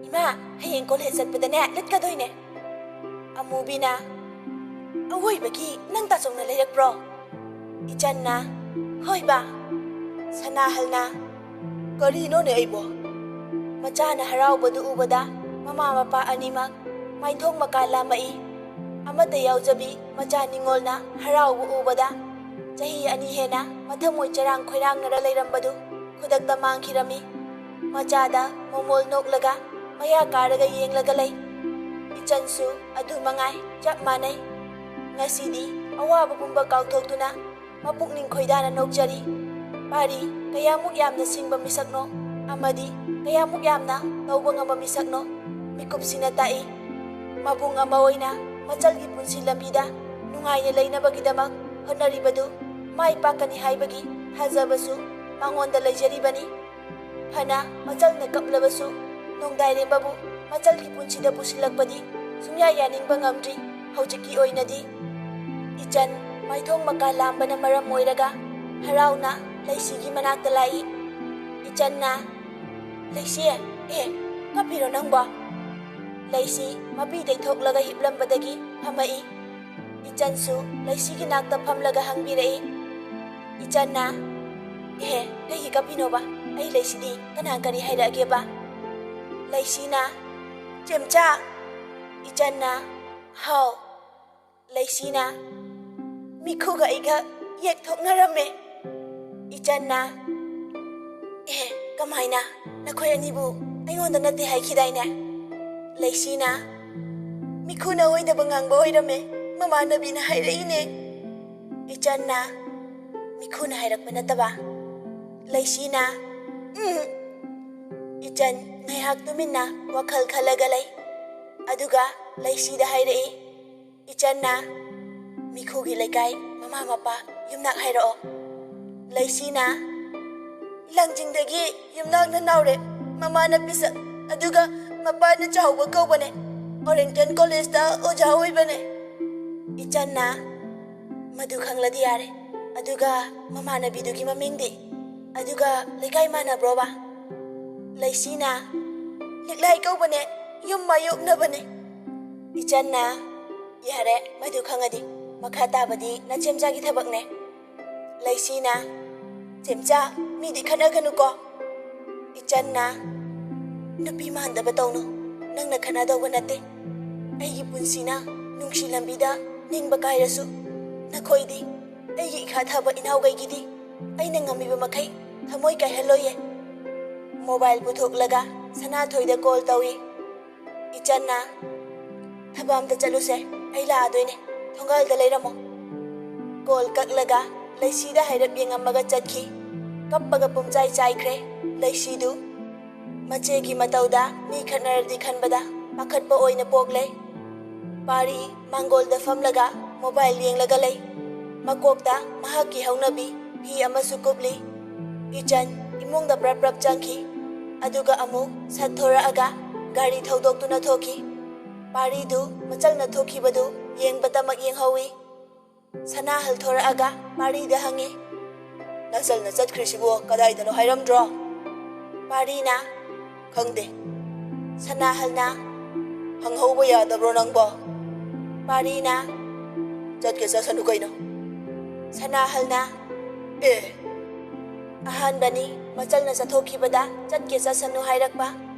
"ꯏꯃꯥ, ꯍꯌꯦꯡ ꯀꯣꯂꯦꯖ ꯆꯠꯄꯗꯅꯦ ꯂꯤꯠꯀꯗꯣꯏꯅꯦ꯫" ꯑꯃꯨꯕꯤꯅ, "ꯑꯋꯣꯏꯕꯒꯤ ꯅꯪ ꯇꯥꯆꯧꯅ ꯂꯩꯔꯛꯄ꯭ꯔꯣ?" ꯏꯆꯟꯅ, "ꯍꯣꯏ ꯕꯥ꯫" ꯁꯅꯥꯍꯜꯅ, "ꯀꯔꯤꯅꯣꯅꯦ ꯑꯩꯕꯣ?" ꯃꯆꯥꯅ ꯍꯔꯥꯎꯕꯗꯨ ꯎꯕꯗ ꯃꯃꯥ ꯃꯄꯥ ꯑꯅꯤꯃꯛ ꯃꯥꯏꯊꯣꯡ ꯃꯀꯥ ꯂꯥꯝꯃꯛꯏ꯫ ꯑꯃꯠꯇ ꯌꯥꯎꯖꯕꯤ ꯃꯆꯥ ꯅꯤꯉꯣꯜꯅ ꯍꯔꯥꯎꯕ ꯎꯕꯗ ꯆꯍꯤ ꯑꯅꯤ ꯍꯦꯟꯅ ꯃꯊꯃꯣꯏ ꯆꯔꯥꯡ ꯈꯣꯏꯔꯥꯡꯅꯔ ꯂꯩꯔꯝꯕꯗꯨ ꯈꯨꯗꯛꯇ ꯃꯥꯡꯈꯤꯔꯝꯃꯤ꯫ ꯃꯆꯥꯗ ꯃꯣꯃꯣꯜ ꯅꯣꯛꯂꯒ ꯃꯌꯥ ꯀꯥꯔꯒ ꯌꯦꯡꯂꯒ ꯂꯩ꯫ ꯏꯆꯟꯁꯨ ꯑꯗꯨ ꯃꯉꯥꯏ, ꯆꯞ ꯃꯥꯟꯅꯩ꯫ ꯉꯁꯤꯗꯤ ꯑꯋꯥꯕ ꯄꯨꯝꯕ ꯀꯥꯎꯊꯣꯛꯇꯨꯅ ꯃꯄꯨꯛꯅꯤꯡ ꯈꯣꯏꯗꯥꯅ ꯅꯣꯛꯆꯔꯤ꯫ ꯄꯥꯔꯤ ꯀꯌꯥꯃꯨꯛ ꯌꯥꯝꯅ ꯁꯤꯡꯕ ꯃꯤꯁꯛꯅꯣ ꯑꯃꯗꯤ ꯀꯌꯥꯃꯨꯛ ꯌꯥꯝꯅ ꯇꯧꯕ ꯉꯝꯕ ꯃꯤꯁꯛꯅꯣ ꯃꯤꯀꯨꯞꯁꯤꯅ ꯇꯥꯛꯏ꯫ ꯃꯕꯨꯡ ꯑꯃ ꯑꯣꯏꯅ ꯃꯆꯜꯒꯤ ꯄꯨꯟꯁꯤ ꯂꯝꯕꯤꯗ ꯅꯨꯡꯉꯥꯏꯅ ꯂꯩꯅꯕꯒꯤꯗꯃꯛ ꯍꯣꯠꯅꯔꯤꯕꯗꯨ ꯃꯥꯏ ꯄꯥꯛꯀꯅꯤ ꯍꯥꯏꯕꯒꯤ ꯊꯥꯖꯕꯁꯨ ꯃꯉꯣꯟꯗ ꯂꯩꯖꯔꯤꯕꯅꯤ꯫ ꯐꯅ ꯃꯆꯜꯅ ꯀꯞꯂꯕꯁꯨ ꯅꯣꯡꯗꯥꯏꯔꯦꯝꯕꯕꯨ ꯃꯆꯜꯒꯤ ꯄꯨꯟꯁꯤꯗ ꯄꯨꯁꯤꯜꯂꯛꯄꯗꯤ ꯁꯨꯡꯌꯥ ꯌꯥꯅꯤꯡꯕ ꯉꯝꯗ꯭ꯔꯤ꯫ ꯍꯧꯖꯤꯛꯀꯤ ꯑꯣꯏꯅꯗꯤ ꯏꯆꯟ ꯃꯥꯏꯊꯣꯡ ꯃꯀꯥ ꯂꯥꯝꯕꯅ ꯃꯔꯝ ꯑꯣꯏꯔꯒ ꯍꯔꯥꯎꯅ ꯂꯩꯁꯤꯒꯤ ꯃꯅꯥꯛꯇ ꯂꯥꯛꯏ꯫ ꯏꯆꯟꯅ, "ꯂꯩꯁꯤ, ꯑꯦ, ꯀꯞꯄꯤꯔꯣ ꯅꯪꯕꯣ?" ꯂꯩꯁꯤ ꯃꯄꯤ ꯇꯩꯊꯣꯛꯂꯒ ꯍꯤꯞꯂꯝꯕꯗꯒꯤ ꯐꯝꯃꯛꯏ꯫ ꯏꯆꯟꯁꯨ ꯂꯩꯁꯤꯒꯤ ꯅꯥꯛꯇ ꯐꯝꯂꯒ ꯍꯪꯕꯤꯔꯛꯏ꯫ ꯏꯆꯟꯅ, "ꯑꯦ, ꯀꯩꯒꯤ ꯀꯞꯄꯤꯅꯣꯕ? ꯑꯩ ꯂꯩꯁꯤꯗꯤ ꯀꯅꯥ ꯀꯔꯤ ꯍꯥꯏꯔꯛꯑꯒꯦꯕ?" ꯂꯩꯁꯤꯅ, "ꯆꯦꯝꯆꯥ!" ꯏꯆꯟꯅ, "ꯍꯥꯎ?" ꯂꯩꯁꯤꯅ ꯃꯤꯈꯨꯒ ꯑꯩꯒ ꯌꯦꯛꯊꯣꯛꯅꯔꯝꯃꯦ꯫ ꯏꯆꯟꯅ, "ꯑꯦ, ꯀꯃꯥꯏꯅ? ꯅꯈꯣꯏ ꯑꯅꯤꯕꯨ ꯑꯩꯉꯣꯟꯗ ꯅꯠꯇꯦ ꯍꯥꯏꯈꯤꯗꯥꯏꯅꯦ?" ꯂꯩꯁꯤꯅ, "ꯃꯤꯈꯨꯅ ꯑꯣꯏꯗꯕ ꯉꯥꯡꯕ ꯑꯣꯏꯔꯝꯃꯦ, ꯃꯃꯥꯟꯅꯕꯤꯅ ꯍꯥꯏꯔꯛꯏꯅꯦ꯫" ꯏꯆꯟꯅ, "ꯃꯤꯈꯨꯅ ꯍꯥꯏꯔꯛꯄ ꯅꯠꯇꯕ?" ꯂꯩꯁꯤꯅ, "ꯎꯝ꯫" ꯏꯆꯟ ꯉꯥꯏꯍꯥꯛ ꯇꯨꯃꯤꯟꯅ ꯋꯥꯈꯜ ꯈꯜꯂꯒ ꯂꯩ꯫ ꯑꯗꯨꯒ ꯂꯩꯁꯤꯗ ꯍꯥꯏꯔꯛꯏ, "ꯏꯆꯟꯅ ꯃꯤꯈꯨꯒꯤ ꯂꯩꯀꯥꯏ ꯃꯃꯥ ꯃꯄꯥ ꯌꯨꯝꯅꯥꯛ ꯍꯥꯏꯔꯛꯑꯣ꯫" ꯂꯩꯁꯤꯅ, "ꯂꯥꯡꯖꯤꯡꯗꯒꯤ ꯌꯨꯝꯅꯥꯛꯅ ꯅꯥꯎꯔꯦꯝ, ꯃꯃꯥꯅ ꯄꯤꯁꯛ, ꯑꯗꯨꯒ ꯃꯄꯥꯅ ꯆꯥꯎꯕ ꯀꯧꯕꯅꯦ꯫ ꯑꯣꯔꯦꯡꯇꯟ ꯀꯣꯂꯦꯖꯇ ꯑꯣꯖꯥ ꯑꯣꯏꯕꯅꯦ꯫" ꯏꯆꯟꯅ, "ꯃꯗꯨ ꯈꯪꯂꯗꯤ ꯌꯥꯔꯦ꯫ ꯑꯗꯨꯒ ꯃꯃꯥꯟꯅꯕꯤꯗꯨꯒꯤ ꯃꯃꯤꯡꯗꯤ? ꯑꯗꯨꯒ ꯂꯩꯀꯥꯏ ꯃꯥꯟꯅꯕ꯭ꯔꯣꯕ?" ꯂꯩꯁꯤꯅ, "ꯂꯤꯛꯂꯥꯏ ꯀꯧꯕꯅꯦ, ꯌꯨꯝ ꯃꯥꯌꯣꯛꯅꯕꯅꯦ꯫" ꯏꯆꯟꯅ, "ꯌꯥꯔꯦ, ꯃꯗꯨ ꯈꯪꯉꯗꯤ꯫ ꯃꯈꯥ ꯇꯥꯕꯗꯤ ꯅꯆꯦꯝꯆꯥꯒꯤ ꯊꯕꯛꯅꯦ꯫" ꯂꯩꯁꯤꯅ, "ꯆꯦꯝꯆꯥ, ꯃꯤꯗꯤ ꯈꯠꯅꯒꯅꯨꯀꯣ꯫" ꯏꯆꯟꯅ, "ꯅꯨꯄꯤ ꯃꯥꯟꯗꯕ ꯇꯧꯅꯨ꯫ ꯅꯪꯅ ꯈꯠꯅꯗꯧꯕ ꯅꯠꯇꯦ꯫ ꯑꯩꯒꯤ ꯄꯨꯟꯁꯤꯅ ꯅꯨꯡꯁꯤ ꯂꯝꯕꯤꯗ ꯅꯤꯡꯕ ꯀꯥꯏꯔꯁꯨ, ꯅꯈꯣꯏꯗꯤ, ꯑꯩꯒꯤ ꯏꯈꯥ ꯊꯥꯕ ꯏꯅꯥꯎꯈꯩꯒꯤꯗꯤ ꯑꯩꯅ ꯉꯝꯃꯤꯕ ꯃꯈꯩ ꯊꯃꯣꯏ ꯀꯥꯏꯍꯜꯂꯣꯏꯌꯦ꯫" ꯃꯣꯕꯥꯏꯜ ꯄꯨꯊꯣꯛꯂꯒ ꯁꯅꯥꯊꯣꯏꯗ ꯀꯣꯜ ꯇꯧꯏ꯫ ꯏꯆꯟꯅ, "ꯊꯕꯛ ꯑꯝꯇ ꯆꯠꯂꯨꯁꯦ, ꯑꯩ ꯂꯥꯛꯑꯗꯣꯏꯅꯦ, ꯊꯣꯡꯒꯥꯜꯗ ꯂꯩꯔꯝꯃꯣ꯫" ꯀꯣꯜ ꯀꯛꯂꯒ ꯂꯩꯁꯤꯗ ꯍꯥꯏꯔꯞ ꯌꯦꯡꯉꯝꯃꯒ ꯆꯠꯈꯤ꯫ ꯀꯞꯄꯒ ꯄꯨꯝꯆꯥꯏ ꯆꯥꯏꯈ꯭ꯔꯦ ꯂꯩꯁꯤꯗꯨ꯫ ꯃꯆꯦꯒꯤ ꯃꯇꯧꯗ ꯃꯤ ꯈꯠꯅꯔꯗꯤ ꯈꯟꯕꯗ ꯄꯥꯈꯠꯄ ꯑꯣꯏꯅ ꯄꯣꯛꯂꯦ꯫ ꯄꯥꯔꯤ ꯃꯥꯡꯒꯣꯜꯗ ꯐꯝꯂꯒ ꯃꯣꯕꯥꯏꯜ ꯌꯦꯡꯂꯒ ꯂꯩ꯫ ꯃꯀꯣꯛꯇ ꯃꯍꯥꯛꯀꯤ ꯍꯧꯅꯕꯤ ꯐꯤ ꯑꯃꯁꯨ ꯀꯨꯞꯂꯤ꯫ ꯏꯆꯟ ꯏꯃꯨꯡꯗ ꯄ꯭ꯔꯞ ꯄ꯭ꯔꯞ ꯆꯪꯈꯤ꯫ ꯑꯗꯨꯒ ꯑꯃꯨꯛ ꯁꯠ ꯊꯣꯔꯛꯑꯒ ꯒꯥꯔꯤ ꯊꯧꯗꯣꯛꯇꯨꯅ ꯊꯣꯛꯈꯤ꯫ ꯄꯥꯔꯤꯗꯨ ꯃꯆꯜꯅ ꯊꯣꯛꯈꯤꯕꯗꯨ ꯌꯦꯡꯕꯇꯃꯛ ꯌꯦꯡꯍꯧꯏ꯫ ꯁꯅꯥꯍꯜ ꯊꯣꯔꯛꯑꯒ ꯄꯥꯔꯤꯗ ꯍꯪꯉꯤ, "ꯅꯆꯜꯅ ꯆꯠꯈ꯭ꯔꯤꯁꯤꯕꯨ ꯀꯗꯥꯏꯗꯅꯣ ꯍꯥꯏꯔꯝꯗ꯭ꯔꯣ?" ꯄꯥꯔꯤꯅ, "ꯈꯪꯗꯦ꯫" ꯁꯅꯥꯍꯜꯅ, "ꯍꯪꯍꯧꯕ ꯌꯥꯗꯕ꯭ꯔꯣ ꯅꯪꯕꯣ?" ꯄꯥꯔꯤꯅ, "ꯆꯠꯀꯦ ꯆꯠꯁꯅꯨ ꯀꯩꯅꯣ꯫" ꯁꯅꯥꯍꯜꯅ, "ꯑꯦ, ꯑꯍꯥꯟꯕꯅꯤ ꯃꯆꯜꯅ ꯆꯠꯊꯣꯛꯈꯤꯕꯗ ꯆꯠꯀꯦ ꯆꯠꯁꯅꯨ ꯍꯥꯏꯔꯛꯄ,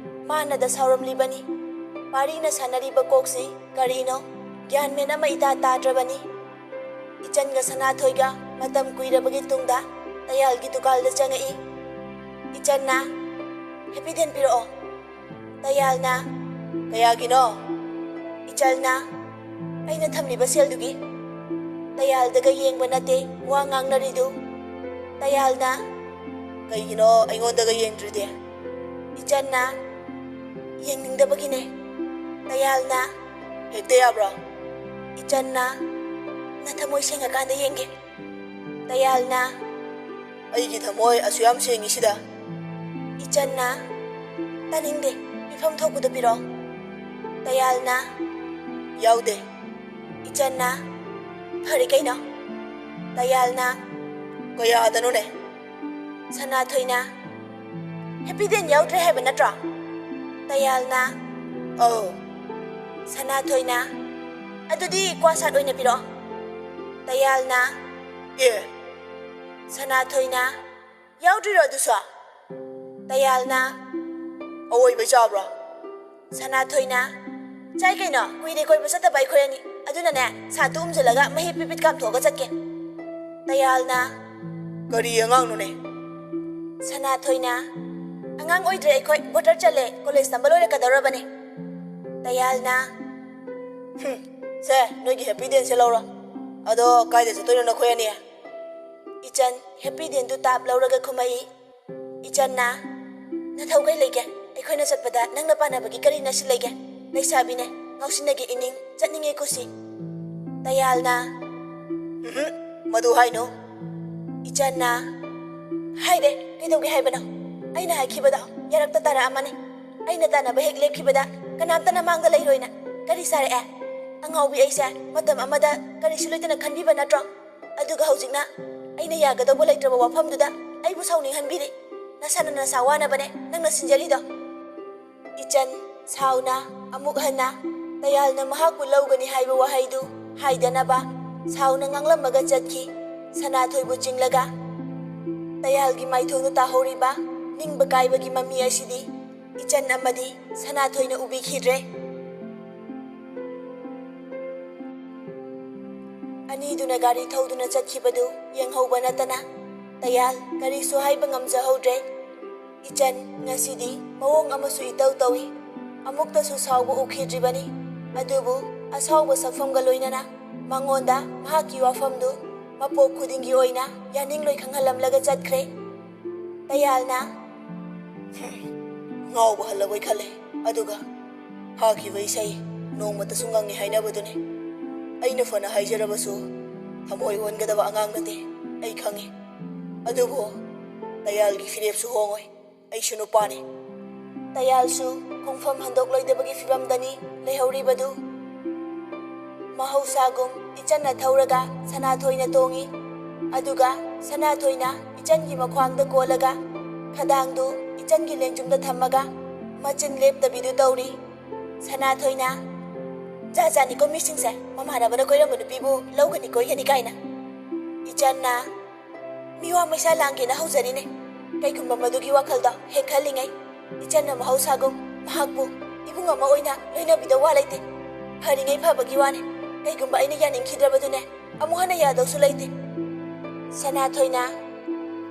ꯃꯥꯅꯗ ꯁꯥꯎꯔꯝꯂꯤꯕꯅꯤ꯫ ꯄꯥꯔꯤꯅ ꯁꯥꯟꯅꯔꯤꯕ ꯀꯣꯛꯁꯤ ꯀꯔꯤꯅꯣ?" ꯒ꯭ꯌꯥꯟ ꯃꯦꯟ ꯑꯃ ꯏꯇꯥ ꯇꯥꯗ꯭ꯔꯕꯅꯤ꯫ ꯏꯆꯟꯒ ꯁꯅꯥꯊꯣꯏꯒ ꯃꯇꯝ ꯀꯨꯏꯔꯕꯒꯤ ꯇꯨꯡꯗ ꯇꯌꯥꯜꯒꯤ ꯗꯨꯀꯥꯟꯗ ꯆꯪꯉꯛꯏ꯫ ꯏꯆꯟꯅ, "ꯍꯦꯄꯤ ꯗꯦꯟ ꯄꯤꯔꯛꯑꯣ"꯫ ꯇꯌꯥꯜꯅ, "ꯀꯌꯥꯒꯤꯅꯣ?" ꯏꯆꯟꯅ, "ꯑꯩꯅ ꯊꯝꯂꯤꯕ ꯁꯦꯜꯗꯨꯒꯤ"꯫ ꯇꯌꯥꯜꯗꯒ ꯌꯦꯡꯕ ꯅꯠꯇꯦ ꯋꯥ ꯉꯥꯡꯅꯔꯤꯗꯨ꯫ ꯇꯌꯥꯜꯅ, "ꯀꯩꯒꯤꯅꯣ ꯑꯩꯉꯣꯟꯗꯒ ꯌꯦꯡꯗ꯭ꯔꯤꯗꯤ?" ꯏꯆꯟꯅ, "ꯌꯦꯡꯅꯤꯡꯗꯕꯒꯤꯅꯦ"꯫ ꯇꯌꯥꯜꯅ, "ꯍꯦꯛꯇ ꯌꯥꯕ꯭ꯔꯣ?" ꯏꯆꯟꯅ, "ꯅꯊꯃꯣꯏ ꯁꯦꯡꯉꯀꯥꯟꯗ ꯌꯦꯡꯒꯦ"꯫ ꯇꯌꯥꯜꯅ, "ꯑꯩꯒꯤ ꯊꯃꯣꯏ ꯑꯁꯨꯛ ꯌꯥꯝ ꯁꯦꯡꯉꯤꯁꯤꯗ"꯫ ꯏꯆꯟꯅ, "ꯇꯥꯅꯤꯡꯗꯦ, ꯄꯤꯐꯝ ꯊꯣꯛꯄꯗꯨ ꯄꯤꯔꯛꯑꯣ"꯫ ꯇꯌꯥꯜꯅ, "ꯌꯥꯎꯗꯦ"꯫ ꯏꯆꯟꯅ, "ꯐꯔꯦ ꯀꯩꯅꯣ"꯫ ꯇꯌꯥꯜꯅ, "ꯀꯌꯥꯗꯅꯣꯅꯦ?" ꯁꯅꯥꯊꯣꯏꯅ, "ꯍꯦꯄꯤ ꯗꯦꯟ ꯌꯥꯎꯗ꯭ꯔꯦ ꯍꯥꯏꯕ ꯅꯠꯇ꯭ꯔꯣ?" ꯇꯌꯥꯜꯅ, "ꯑꯧ"꯫ ꯁꯅꯥꯊꯣꯏꯅ, "ꯑꯗꯨꯗꯤ ꯀ꯭ꯋꯥ ꯁꯥꯠ ꯑꯣꯏꯅ ꯄꯤꯔꯛꯑꯣ"꯫ ꯇꯌꯥꯜꯅ, "ꯑꯦ"꯫ ꯁꯅꯥꯊꯣꯏꯅ, "ꯌꯥꯎꯗ꯭ꯔꯤꯔꯣ ꯑꯗꯨꯁꯨ?" ꯇꯌꯥꯜꯅ, "ꯑꯋꯣꯏꯕꯩ ꯆꯥꯕ꯭ꯔꯣ?" ꯁꯅꯥꯊꯣꯏꯅ, "ꯆꯥꯏ ꯀꯩꯅꯣ, ꯀꯨꯏꯔꯦ ꯀꯣꯏꯕ ꯆꯠꯇꯕ ꯑꯩꯈꯣꯏ ꯑꯅꯤ꯫ ꯑꯗꯨꯅꯅꯦ, ꯁꯥꯠꯇꯨ ꯎꯝꯖꯤꯜꯂꯒ ꯃꯍꯤ ꯄꯤꯠ ꯄꯤꯠ ꯀꯥꯝꯊꯣꯛꯑꯒ ꯆꯠꯀꯦ"꯫ ꯇꯌꯥꯜꯅ, "ꯀꯔꯤ ꯑꯉꯥꯡꯅꯣꯅꯦ?" ꯁꯅꯥꯊꯣꯏꯅ, "ꯑꯉꯥꯡ ꯑꯣꯏꯗ꯭ꯔꯦ ꯑꯩꯈꯣꯏ, ꯕꯣꯇꯔ ꯆꯜꯂꯦ, ꯀꯣꯂꯦꯖ ꯇꯝꯕ ꯂꯣꯏꯔꯛꯀꯗꯧꯔꯕꯅꯦ"꯫ ꯇꯌꯥꯜꯅ, "ꯍꯨꯝ, ꯁꯦ, ꯅꯣꯏꯒꯤ ꯍꯦꯄꯤ ꯗꯦꯟꯁꯦ ꯂꯧꯔꯣ꯫ ꯑꯗꯣ ꯀꯥꯏꯗ ꯆꯠꯇꯣꯏꯅꯣ ꯅꯈꯣꯏ ꯑꯅꯤ?" ꯏꯆꯟ ꯍꯦꯄꯤ ꯗꯦꯟꯗꯨ ꯇꯥꯞ ꯂꯧꯔꯒ ꯈꯨꯝꯃꯛꯏ꯫ ꯏꯆꯟꯅ, "ꯅꯊꯧ ꯀꯩ ꯂꯩꯒꯦ? ꯑꯩꯈꯣꯏꯅ ꯆꯠꯄꯗ ꯅꯪꯅ ꯄꯥꯟꯅꯕꯒꯤ ꯀꯔꯤ ꯅꯁꯤ ꯂꯩꯒꯦ? ꯂꯩꯁꯥꯕꯤꯅꯦ, ꯉꯥꯎꯁꯤꯟꯅꯒꯦ ꯏꯅꯤꯡ, ꯆꯠꯅꯤꯡꯉꯦ ꯀꯨꯁꯤ"꯫ ꯇꯌꯥꯜꯅ, "ꯎꯝꯍꯨꯝ, ꯃꯗꯨ ꯍꯥꯏꯅꯨ"꯫ ꯏꯆꯟꯅ, "ꯍꯥꯏꯔꯦ, ꯀꯩꯗꯧꯒꯦ ꯍꯥꯏꯕꯅꯣ? ꯑꯩꯅ ꯍꯥꯏꯈꯤꯕꯗꯣ ꯌꯥꯔꯛꯇ ꯇꯥꯔꯛꯑꯝꯃꯅꯤ꯫ ꯑꯩꯅ ꯇꯥꯟꯅꯕ ꯍꯦꯛ ꯂꯦꯞꯈꯤꯕꯗ ꯀꯅꯥꯝꯇꯅ ꯃꯥꯡꯗ ꯂꯩꯔꯣꯏꯅ꯫ ꯀꯔꯤ ꯁꯥꯔꯛꯑꯦ? ꯑꯉꯥꯎꯕꯤ ꯑꯩꯁꯦ ꯃꯇꯝ ꯑꯃꯗ ꯀꯔꯤꯁꯨ ꯂꯩꯇꯅ ꯈꯟꯕꯤꯕ ꯅꯠꯇ꯭ꯔꯣ? ꯑꯗꯨꯒ ꯍꯧꯖꯤꯛꯅ ꯑꯩꯅ ꯌꯥꯒꯗꯧꯕ ꯂꯩꯇ꯭ꯔꯕ ꯋꯥꯐꯝꯗꯨꯗ ꯑꯩꯕꯨ ꯁꯥꯎꯅꯤꯡꯍꯟꯕꯤꯔꯤ꯫ ꯅꯁꯥꯅ ꯅꯁꯥ ꯋꯥꯅꯕꯅꯦ ꯅꯪꯅ ꯁꯤꯟꯖꯔꯤꯗꯣ"꯫ ꯏꯆꯟ ꯁꯥꯎꯅ ꯑꯃꯨꯛ ꯍꯟꯅ ꯇꯌꯥꯜꯅ ꯃꯍꯥꯛꯄꯨ ꯂꯧꯒꯅꯤ ꯍꯥꯏꯕ ꯋꯥꯍꯩꯗꯨ ꯍꯥꯏꯗꯅꯕ ꯁꯥꯎꯅ ꯉꯥꯡꯂꯝꯃꯒ ꯆꯠꯈꯤ꯫ ꯁꯅꯥꯊꯣꯏꯕꯨ ꯆꯤꯡꯂꯒ ꯇꯌꯥꯜꯒꯤ ꯃꯥꯏꯊꯣꯡꯗ ꯇꯥꯍꯧꯔꯤꯕ ꯅꯤꯡꯕ ꯀꯥꯏꯕꯒꯤ ꯃꯃꯤ ꯑꯁꯤꯗꯤ ꯏꯆꯟ ꯑꯃꯗꯤ ꯁꯅꯥꯊꯣꯏꯅ ꯎꯕꯤꯈꯤꯗ꯭ꯔꯦ꯫ ꯑꯅꯤꯗꯨꯅ ꯒꯥꯔꯤ ꯊꯧꯗꯨꯅ ꯆꯠꯈꯤꯕꯗꯨ ꯌꯦꯡꯍꯧꯕ ꯅꯠꯇꯅ ꯇꯌꯥꯜ ꯀꯔꯤꯁꯨ ꯍꯥꯏꯕ ꯉꯝꯖꯍꯧꯗ꯭ꯔꯦ꯫ ꯏꯆꯟ, ꯉꯁꯤꯗꯤ ꯃꯑꯣꯡ ꯑꯃꯁꯨ ꯏꯇꯧ ꯇꯧꯏ꯫ ꯑꯃꯨꯛꯇꯁꯨ ꯁꯥꯎꯕ ꯎꯈꯤꯗ꯭ꯔꯤꯕꯅꯤ꯫ ꯑꯗꯨꯕꯨ ꯑꯁꯥꯎꯕ ꯁꯛꯐꯝꯒ ꯂꯣꯏꯅꯅ ꯃꯉꯣꯟꯗ ꯃꯍꯥꯛꯀꯤ ꯋꯥꯐꯝꯗꯨ ꯃꯄꯣꯛ ꯈꯨꯗꯤꯡꯒꯤ ꯑꯣꯏꯅ ꯌꯥꯅꯤꯡꯂꯣꯏ ꯈꯪꯍꯜꯂꯝꯂꯒ ꯆꯠꯈ꯭ꯔꯦ꯫ ꯇꯌꯥꯜꯅ, "ꯉꯥꯎꯕ ꯍꯜꯂꯕꯣꯏ ꯈꯜꯂꯦ꯫ ꯑꯗꯨꯒ ꯐꯥꯈꯤꯕ ꯏꯁꯩ ꯅꯣꯡꯃꯇꯁꯨ ꯉꯪꯉꯤ ꯍꯥꯏꯅꯕꯗꯨꯅꯤ꯫ ꯑꯩꯅ ꯐꯅ ꯍꯥꯏꯖꯔꯕꯁꯨ ꯊꯃꯣꯏ ꯑꯣꯟꯒꯗꯕ ꯑꯉꯥꯡ ꯅꯠꯇꯦ, ꯑꯩ ꯈꯪꯉꯤ꯫ ꯑꯗꯨꯕꯨ ꯇꯌꯥꯜꯒꯤ ꯐꯤꯔꯦꯞꯁꯨ ꯍꯣꯡꯉꯣꯏ꯫ ꯑꯩꯁꯨ ꯅꯨꯄꯥꯅꯤ꯫" ꯇꯌꯥꯜꯁꯨ ꯈꯣꯡꯐꯝ ꯍꯟꯗꯣꯛꯂꯣꯏꯗꯕꯒꯤ ꯐꯤꯕꯝꯗꯅꯤ ꯂꯩꯍꯧꯔꯤꯕꯗꯨ꯫ ꯃꯍꯧꯁꯥꯒꯨꯝ ꯏꯆꯟꯅ ꯊꯧꯔꯒ ꯁꯅꯥꯊꯣꯏꯅ ꯇꯣꯡꯏ꯫ ꯑꯗꯨꯒ ꯁꯅꯥꯊꯣꯏꯅ ꯏꯆꯟꯒꯤ ꯃꯈ꯭ꯋꯥꯡꯗ ꯀꯣꯜꯂꯒ ꯈꯗꯥꯡꯗꯨ ꯏꯆꯟꯒꯤ ꯂꯦꯡꯖꯨꯝꯗ ꯊꯝꯃꯒ ꯃꯆꯤꯟ ꯂꯦꯞꯇꯕꯤꯗꯨ ꯇꯧꯔꯤ꯫ ꯁꯅꯥꯊꯣꯏꯅ, "ꯖꯥꯠ ꯖꯥꯠꯅꯤꯀꯣ ꯃꯤꯁꯤꯡꯁꯦ, ꯃꯃꯥꯟꯅꯕꯅ ꯀꯣꯏꯔꯝꯕ ꯅꯨꯄꯤꯕꯨ ꯂꯧꯒꯅꯤ ꯀꯣꯏꯒꯅꯤ ꯀꯥꯏꯅ꯫" ꯏꯆꯟꯅ, "ꯃꯤꯋꯥ ꯃꯩꯁꯥ ꯂꯥꯡꯒꯦꯅ ꯍꯧꯖꯔꯤꯅꯦ꯫ ꯀꯩꯒꯨꯝꯕ ꯃꯗꯨꯒꯤ ꯋꯥꯈꯜꯗꯣ ꯍꯦꯛ ꯈꯜꯂꯤꯉꯩ ꯏꯆꯟꯅ ꯃꯍꯧꯁꯥꯒꯨꯝ ꯃꯍꯥꯛꯄꯨ ꯏꯕꯨꯡ ꯑꯃ ꯑꯣꯏꯅ ꯂꯣꯏꯅꯕꯤꯗꯧ ꯋꯥ ꯂꯩꯇꯦ꯫ ꯐꯔꯤꯉꯩ ꯐꯕꯒꯤ ꯋꯥꯅꯦ꯫ ꯀꯩꯒꯨꯝꯕ ꯑꯩꯅ ꯌꯥꯅꯤꯡꯈꯤꯗ꯭ꯔꯕꯗꯨꯅꯦ, ꯑꯃꯨꯛ ꯍꯟꯅ ꯌꯥꯗꯧꯁꯨ ꯂꯩꯇꯦ꯫" ꯁꯅꯥꯊꯣꯏꯅ,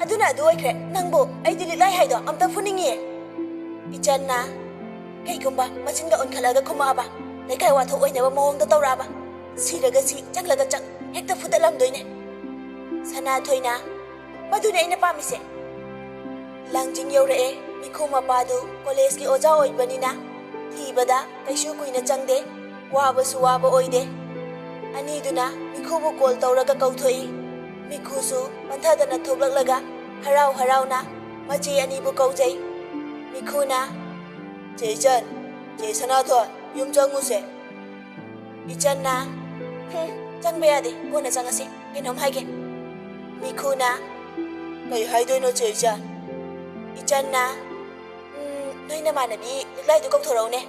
"ꯑꯗꯨꯅ ꯑꯗꯨ ꯑꯣꯏꯈ꯭ꯔꯦ, ꯅꯪꯕꯨ ꯑꯩꯗꯤ ꯂꯤꯛꯂꯥꯏ ꯍꯥꯏꯗꯣ ꯑꯝꯇ ꯐꯨꯅꯤꯡꯉꯤꯌꯦ꯫" ꯏꯆꯟꯅ, "ꯀꯩꯒꯨꯝꯕ ꯃꯆꯤꯟꯒ ꯑꯣꯟꯈꯠꯂꯒ ꯈꯨꯝꯃꯛꯑꯕ, ꯂꯩꯀꯥꯏ ꯋꯥꯊꯣꯛ ꯑꯣꯏꯅꯕ ꯃꯑꯣꯡꯗ ꯇꯧꯔꯛꯑꯕ, ꯁꯤꯔꯒ ꯁꯤ, ꯆꯪꯂꯒ ꯆꯪ, ꯍꯦꯛꯇ ꯐꯨꯗꯠꯂꯝꯗꯣꯏꯅꯦ꯫" ꯁꯅꯥꯊꯣꯏꯅ, "ꯃꯗꯨꯅꯦ ꯑꯩꯅ ꯄꯥꯝꯃꯤꯁꯦ꯫" ꯂꯥꯡꯖꯤꯡ ꯌꯧꯔꯛꯑꯦ꯫ ꯃꯤꯈꯨ ꯃꯄꯥꯗꯨ ꯀꯣꯂꯦꯖꯀꯤ ꯑꯣꯖꯥ ꯑꯣꯏꯕꯅꯤꯅ ꯊꯤꯕꯗ ꯀꯩꯁꯨ ꯀꯨꯏꯅ ꯆꯪꯗꯦ꯫ ꯋꯥꯕꯁꯨ ꯋꯥꯕ ꯑꯣꯏꯗꯦ꯫ ꯑꯅꯤꯗꯨꯅ ꯃꯤꯈꯨꯕꯨ ꯀꯣꯜ ꯇꯧꯔꯒ ꯀꯧꯊꯣꯛꯏ꯫ ꯃꯤꯈꯨꯁꯨ ꯄꯟꯊꯗꯅ ꯊꯣꯛꯂꯛꯂꯒ ꯍꯔꯥꯎ ꯍꯔꯥꯎꯅ ꯃꯆꯦ ꯑꯅꯤꯕꯨ ꯀꯧꯖꯩ꯫ ꯃꯤꯈꯨꯅ, "ꯆꯦ ꯏꯆꯟ, ꯆꯦ ꯁꯅꯥꯊꯣꯏ, ꯌꯨꯝ ꯆꯪꯉꯨꯁꯦ꯫" ꯏꯆꯟꯅ, "ꯍꯨꯝ, ꯆꯪꯕ ꯌꯥꯗꯦ, ꯀꯣꯟꯅ ꯆꯪꯉꯁꯤ, ꯀꯩꯅꯣꯝ ꯍꯥꯏꯒꯦ꯫" ꯃꯤꯈꯨꯅ, "ꯀꯩ ꯍꯥꯏꯗꯣꯏꯅꯣ ꯆꯦ ꯏꯆꯟ?" ꯏꯆꯟꯅ, "ꯎꯝ, ꯅꯣꯏ ꯅꯃꯥꯟꯅꯕꯤ ꯂꯤꯛꯂꯥꯏꯗꯨ ꯀꯧꯊꯣꯔꯛꯎꯅꯦ꯫"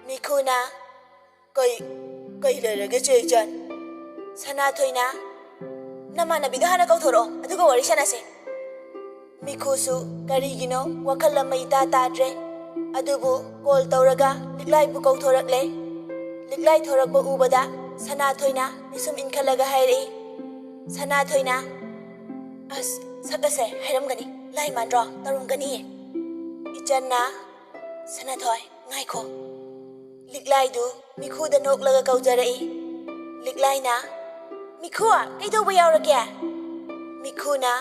ꯃꯤꯈꯨꯅ, "ꯀꯩ, ꯀꯩ ꯂꯩꯔꯒꯦ ꯆꯦ ꯏꯆꯟ?" ꯁꯅꯥꯊꯣꯏꯅ, "ꯅꯃꯥꯟꯅꯕꯤꯗꯣ ꯍꯥꯟꯅ ꯀꯧꯊꯣꯔꯛꯑꯣ, ꯑꯗꯨꯒ ꯋꯥꯔꯤ ꯁꯥꯟꯅꯁꯦ꯫" ꯃꯤꯈꯨꯁꯨ ꯀꯔꯤꯒꯤꯅꯣ ꯋꯥꯈꯜ ꯑꯃ ꯏꯇꯥ ꯇꯥꯗ꯭ꯔꯦ꯫ ꯑꯗꯨꯕꯨ ꯀꯣꯜ ꯇꯧꯔꯒ ꯂꯤꯛꯂꯥꯏꯕꯨ ꯀꯧꯊꯣꯔꯛꯂꯦ꯫ ꯂꯤꯛꯂꯥꯏ ꯊꯣꯔꯛꯄ ꯎꯕꯗ ꯁꯅꯥꯊꯣꯏꯅ ꯄꯤꯁꯨꯝ ꯏꯟꯈꯠꯂꯒ ꯍꯥꯏꯔꯛꯏ꯫ ꯁꯅꯥꯊꯣꯏꯅ, "ꯑꯁ, ꯁꯛ ꯑꯁꯦ ꯍꯥꯏꯔꯝꯒꯅꯤ, ꯂꯥꯏ ꯃꯥꯟꯗ꯭ꯔꯣ? ꯇꯧꯔꯝꯒꯅꯤꯌꯦ꯫" ꯏꯆꯟꯅ, "ꯁꯅꯥꯊꯣꯏ, ꯉꯥꯏꯈꯣ꯫" ꯂꯤꯛꯂꯥꯏꯗꯨ ꯃꯤꯈꯨꯗ ꯅꯣꯛꯂꯒ ꯀꯧꯖꯔꯛꯏ꯫ ꯂꯤꯛꯂꯥꯏꯅ, "ꯃꯤꯈꯨ, ꯀꯩꯗꯧꯕ ꯌꯥꯎꯔꯒꯦ?" ꯃꯤꯈꯨꯅ,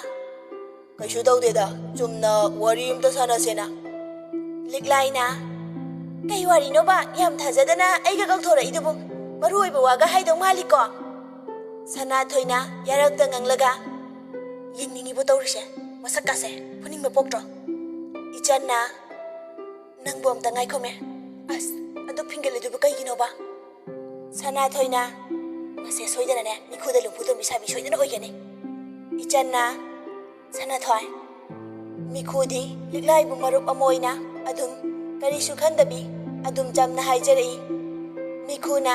"ꯀꯩꯁꯨ ꯇꯧꯗꯦꯗ, ꯆꯨꯝꯅ ꯋꯥꯔꯤ ꯑꯝꯇ ꯁꯥꯟꯅꯁꯦꯅ꯫" ꯂꯤꯛꯂꯥꯏꯅ, "ꯀꯩ ꯋꯥꯔꯤꯅꯣꯕ ꯌꯥꯝ ꯊꯥꯖꯗꯅ ꯑꯩꯒ ꯀꯧꯊꯣꯔꯛꯏꯗꯨꯕꯨ? ꯃꯔꯨ ꯑꯣꯏꯕ ꯋꯥꯒ ꯍꯥꯏꯗꯧ ꯃꯥꯜꯂꯤꯀꯣ?" ꯁꯅꯥꯊꯣꯏꯅ ꯌꯥꯔꯛꯇ ꯉꯪꯂꯒ, "ꯌꯦꯡꯅꯤꯡꯉꯤꯕꯣ ꯇꯧꯔꯤꯁꯦ? ꯃꯁꯛꯀꯥꯁꯦ ꯐꯨꯅꯤꯡꯕ ꯄꯣꯛꯇ꯭ꯔꯣ?" ꯏꯆꯟꯅ, "ꯅꯪꯕꯨ ꯑꯝꯇ ꯉꯥꯏꯈꯣꯃꯦ꯫ ꯑꯁ, ꯑꯗꯨ ꯐꯤꯡꯒꯜꯂꯤꯗꯨꯕꯨ ꯀꯩꯒꯤꯅꯣꯕ?" ꯁꯅꯥꯊꯣꯏꯅ, "ꯃꯁꯦ ꯁꯣꯏꯗꯅꯅꯦ ꯃꯤꯈꯨꯗ ꯂꯨꯝꯐꯨ ꯇꯣꯝꯕꯤ ꯁꯥꯕꯤ ꯁꯣꯏꯗꯅ ꯑꯣꯏꯒꯅꯤ꯫" ꯏꯆꯟꯅ, "ꯁꯅꯥꯊꯣꯏ꯫" ꯃꯤꯈꯨꯗꯤ ꯂꯤꯛꯂꯥꯏꯕꯨ ꯃꯔꯨꯞ ꯑꯃ ꯑꯣꯏꯅ ꯑꯗꯨꯝ ꯀꯔꯤꯁꯨ ꯈꯟꯗꯕꯤ ꯑꯗꯨꯝ ꯆꯝꯅ ꯍꯥꯏꯖꯔꯛꯏ꯫ ꯃꯤꯈꯨꯅ,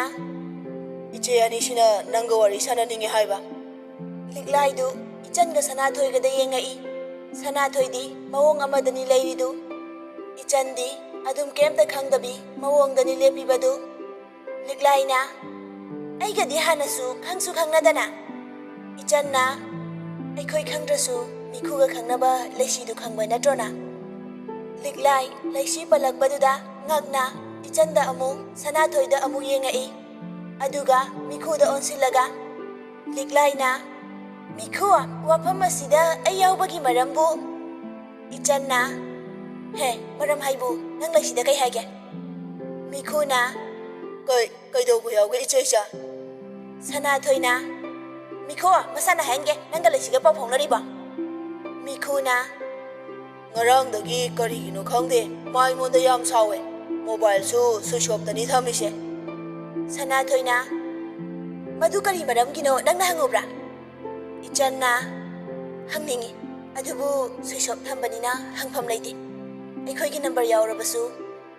"ꯏꯆꯦ ꯑꯅꯤꯁꯤꯅ ꯅꯪꯒ ꯋꯥꯔꯤ ꯁꯥꯟꯅꯅꯤꯡꯉꯤ ꯍꯥꯏꯕ?" ꯂꯤꯛꯂꯥꯏꯗꯨ ꯏꯆꯟꯒ ꯁꯅꯥꯊꯣꯏꯒꯗ ꯌꯦꯡꯉꯛꯏ꯫ ꯁꯅꯥꯊꯣꯏꯗꯤ ꯃꯑꯣꯡ ꯑꯃꯗꯅꯤ ꯂꯩꯔꯤꯗꯨ꯫ ꯏꯆꯟꯗꯤ ꯑꯗꯨꯝ ꯀꯩꯝꯇ ꯈꯪꯗꯕꯤ ꯃꯑꯣꯡꯗꯅꯤ ꯂꯦꯞꯄꯤꯕꯗꯨ꯫ ꯂꯤꯛꯂꯥꯏꯅ, "ꯑꯩꯒꯗꯤ ꯍꯥꯟꯅꯁꯨ ꯈꯪꯁꯨ ꯈꯪꯅꯗꯅ?" ꯏꯆꯟꯅ, "ꯑꯩꯈꯣꯏ ꯈꯪꯗ꯭ꯔꯁꯨ ꯃꯤꯈꯨꯒ ꯈꯪꯅꯕ ꯂꯩꯁꯤꯗꯨ ꯈꯪꯕ ꯅꯠꯇ꯭ꯔꯣꯅ?" ꯂꯤꯛꯂꯥꯏ ꯂꯩꯁꯤ ꯄꯜꯂꯛꯄꯗꯨꯗ ꯉꯛꯅ ꯏꯆꯟꯗ ꯑꯃꯨꯛ ꯁꯅꯥꯊꯣꯏꯗ ꯑꯃꯨꯛ ꯌꯦꯡꯉꯛꯏ꯫ ꯑꯗꯨꯒ ꯃꯤꯈꯨꯗ ꯑꯣꯟꯁꯤꯜꯂꯒ, ꯂꯤꯛꯂꯥꯏꯅ, "ꯃꯤꯈꯨ, ꯋꯥꯐꯝ ꯑꯁꯤꯗ ꯑꯩ ꯌꯥꯎꯕꯒꯤ ꯃꯔꯝꯕꯨ?" ꯏꯆꯟꯅ, "ꯍꯦ, ꯃꯔꯝ ꯍꯥꯏꯕꯨ ꯅꯪ ꯂꯩꯁꯤꯗ ꯀꯩ ꯍꯥꯏꯒꯦ?" ꯃꯤꯈꯨꯅ, "ꯀꯩ, ꯀꯩꯗꯧꯕ ꯌꯥꯎꯒꯦ ꯏꯆꯦ ꯏꯆꯥ?" ꯁꯅꯥꯊꯣꯏꯅ, "ꯃꯤꯈꯨ, ꯃꯁꯥꯅ ꯍꯥꯏꯍꯟꯒꯦ, ꯅꯪꯒ ꯂꯩꯁꯤꯒ ꯄꯥꯎ ꯐꯥꯎꯅꯔꯤꯕꯣ?" ꯃꯤꯈꯨꯅ, "ꯉꯔꯥꯡꯗꯒꯤ ꯀꯔꯤꯒꯤꯅꯣ ꯈꯪꯗꯦ, ꯃꯥ ꯑꯩꯉꯣꯟꯗ ꯌꯥꯝ ꯁꯥꯎꯋꯦ꯫ ꯃꯣꯕꯥꯏꯜꯁꯨ ꯁ꯭ꯋꯤꯆ ꯑꯣꯐꯇꯅꯤ ꯊꯝꯃꯤꯁꯦ꯫" ꯁꯅꯥꯊꯣꯏꯅ, "ꯃꯗꯨ ꯀꯔꯤ ꯃꯔꯝꯒꯤꯅꯣ, ꯅꯪꯅ ꯍꯪꯉꯨꯕ꯭ꯔꯥ?" ꯏꯆꯟꯅ, "ꯍꯪꯅꯤꯡꯉꯤ, ꯑꯗꯨꯕꯨ ꯁ꯭ꯋꯤꯆ ꯑꯣꯐ ꯊꯝꯕꯅꯤꯅ ꯍꯪꯐꯝ ꯂꯩꯇꯦ꯫ ꯑꯩꯈꯣꯏꯒꯤ ꯅꯝꯕꯔ ꯌꯥꯎꯔꯕꯁꯨ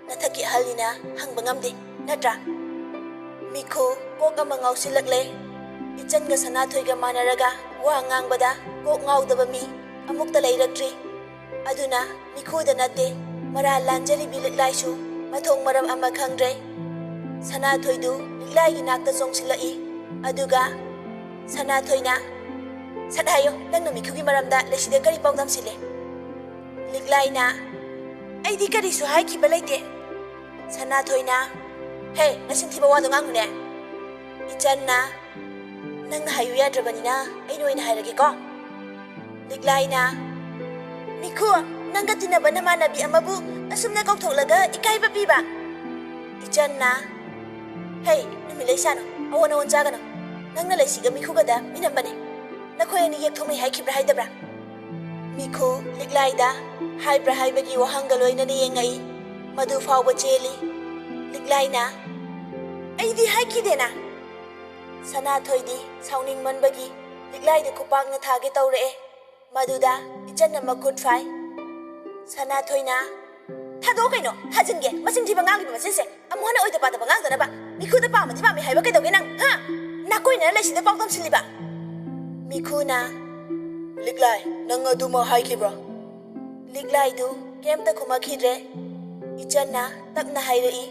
ꯃꯊꯛꯀꯤ ꯑꯍꯜꯅꯤꯅ ꯍꯪꯕ ꯉꯝꯗꯦ, ꯅꯠꯇ꯭ꯔꯥ?" ꯃꯤꯈꯨ ꯀꯣꯛ ꯑꯃ ꯉꯥꯎꯁꯤꯜꯂꯛꯂꯦ꯫ ꯏꯆꯟꯒ ꯁꯅꯥꯊꯣꯏꯒ ꯃꯥꯟꯅꯔꯒ ꯋꯥ ꯉꯥꯡꯕꯗ ꯀꯣꯛ ꯉꯥꯎꯗꯕ ꯃꯤ ꯑꯃꯨꯛꯇ ꯂꯩꯔꯛꯇ꯭ꯔꯤ꯫ ꯑꯗꯨꯅ ꯃꯤꯈꯨꯗ ꯅꯠꯇꯦ, ꯃꯔꯥꯜ ꯂꯥꯟꯖꯔꯤꯕꯤ ꯂꯤꯛꯂꯥꯏꯁꯨ ꯃꯊꯣꯡ ꯃꯔꯝ ꯑꯃ ꯈꯪꯗ꯭ꯔꯦ꯫ ꯁꯅꯥꯊꯣꯏꯗꯨ ꯂꯤꯛꯂꯥꯏꯒꯤ ꯅꯥꯛꯇ ꯆꯣꯡꯁꯤꯜꯂꯛꯏ꯫ ꯑꯗꯨꯒ ꯁꯅꯥꯊꯣꯏꯅ, "ꯁꯠ ꯍꯥꯏꯌꯣ, ꯅꯪꯅ ꯃꯤꯈꯨꯒꯤ ꯃꯔꯝꯗ ꯂꯩꯁꯤꯗ ꯀꯔꯤ ꯄꯥꯎ ꯇꯝꯁꯤꯜꯂꯦ?" ꯂꯤꯛꯂꯥꯏꯅ, "ꯑꯩꯗꯤ ꯀꯔꯤꯁꯨ ꯍꯥꯏꯈꯤꯕ ꯂꯩꯇꯦ꯫" ꯁꯅꯥꯊꯣꯏꯅ, "ꯍꯦ, ꯅꯆꯤꯟ ꯊꯤꯕ ꯋꯥꯗꯣ ꯉꯥꯡꯅꯨꯅꯦ꯫" ꯏꯆꯟꯅ, "ꯅꯪꯅ ꯍꯥꯏꯌꯨ ꯌꯥꯗ꯭ꯔꯕꯅꯤꯅ ꯑꯩꯅ ꯑꯣꯏꯅ ꯍꯥꯏꯔꯒꯦꯀꯣ꯫" ꯂꯤꯛꯂꯥꯏꯅ, "ꯃꯤꯈꯨ, ꯅꯪꯒ ꯇꯤꯟꯅꯕ ꯅꯃꯥꯟꯅꯕꯤ ꯑꯃꯕꯨ ꯑꯁꯨꯝꯅ ꯀꯧꯊꯣꯛꯂꯒ ꯏꯀꯥꯏꯕ ꯄꯤꯕ?" ꯏꯆꯟꯅ, "ꯍꯩ, ꯅꯨꯃꯤꯠꯂꯩ ꯁꯥꯅꯨ, ꯑꯑꯣꯟ ꯑꯑꯣꯟ ꯆꯥꯒꯅꯨ꯫ ꯅꯪꯅ ꯂꯩꯁꯤꯒ ꯃꯤꯈꯨꯒꯗ ꯃꯤꯅꯝꯕꯅꯦ꯫ ꯅꯈꯣꯏ ꯑꯅꯤ ꯌꯦꯛꯊꯣꯛꯅꯩ ꯍꯥꯏꯈꯤꯕ꯭ꯔꯥ ꯍꯥꯏꯗꯕ꯭ꯔꯥ?" ꯃꯤꯈꯨ ꯂꯤꯛꯂꯥꯏꯗ ꯍꯥꯏꯕ꯭ꯔꯥ ꯍꯥꯏꯕꯒꯤ ꯋꯥꯍꯪꯒ ꯂꯣꯏꯅꯅ ꯌꯦꯡꯉꯛꯏ꯫ ꯃꯗꯨ ꯐꯥꯎꯕ ꯆꯦꯜꯂꯤ꯫ ꯂꯤꯛꯂꯥꯏꯅ, "ꯑꯩꯗꯤ ꯍꯥꯏꯈꯤꯗꯦꯅ!" ꯁꯅꯥꯊꯣꯏꯗꯤ ꯁꯥꯎꯅꯤꯡꯃꯟꯕꯒꯤ ꯂꯤꯛꯂꯥꯏꯗ ꯈꯨꯄꯥꯛꯅ ꯊꯥꯒꯦ ꯇꯧꯔꯛꯑꯦ꯫ ꯃꯗꯨꯗ ꯏꯆꯟꯅ ꯃꯈꯨꯠ ꯐꯥꯏ꯫ ꯁꯅꯥꯊꯣꯏꯅ, "ꯊꯥꯗꯣꯛꯑꯣ ꯀꯩꯅꯣ, ꯊꯥꯖꯤꯟꯒꯦ, ꯃꯆꯤꯟ ꯊꯤꯕ ꯉꯥꯡꯂꯤꯕ ꯃꯆꯤꯟꯁꯦ꯫ ꯑꯃꯨꯛ ꯍꯟꯅ ꯑꯣꯏꯗ ꯄꯥꯗꯕ ꯉꯥꯡꯗꯅꯕ꯫ ꯃꯤꯈꯨꯗ ꯄꯥꯝꯃꯗꯤ ꯄꯥꯝꯃꯤ ꯍꯥꯏꯕ ꯀꯩꯗꯧꯒꯦ ꯅꯪ, ꯍꯥ? ꯅꯥꯀꯣꯏꯅꯅ ꯂꯩꯁꯤꯗ ꯄꯥꯎ ꯇꯝꯁꯤꯜꯂꯤꯕ?" ꯃꯤꯈꯨꯅ, "ꯂꯤꯛꯂꯥꯏ, ꯅꯪ ꯑꯗꯨꯃꯛ ꯍꯥꯏꯈꯤꯕ꯭ꯔꯣ?" ꯂꯤꯛꯂꯥꯏꯗꯨ ꯀꯩꯝꯇ ꯈꯨꯝꯃꯛꯈꯤꯗ꯭ꯔꯦ꯫ ꯏꯆꯟꯅ ꯇꯞꯅ ꯍꯥꯏꯔꯛꯏ,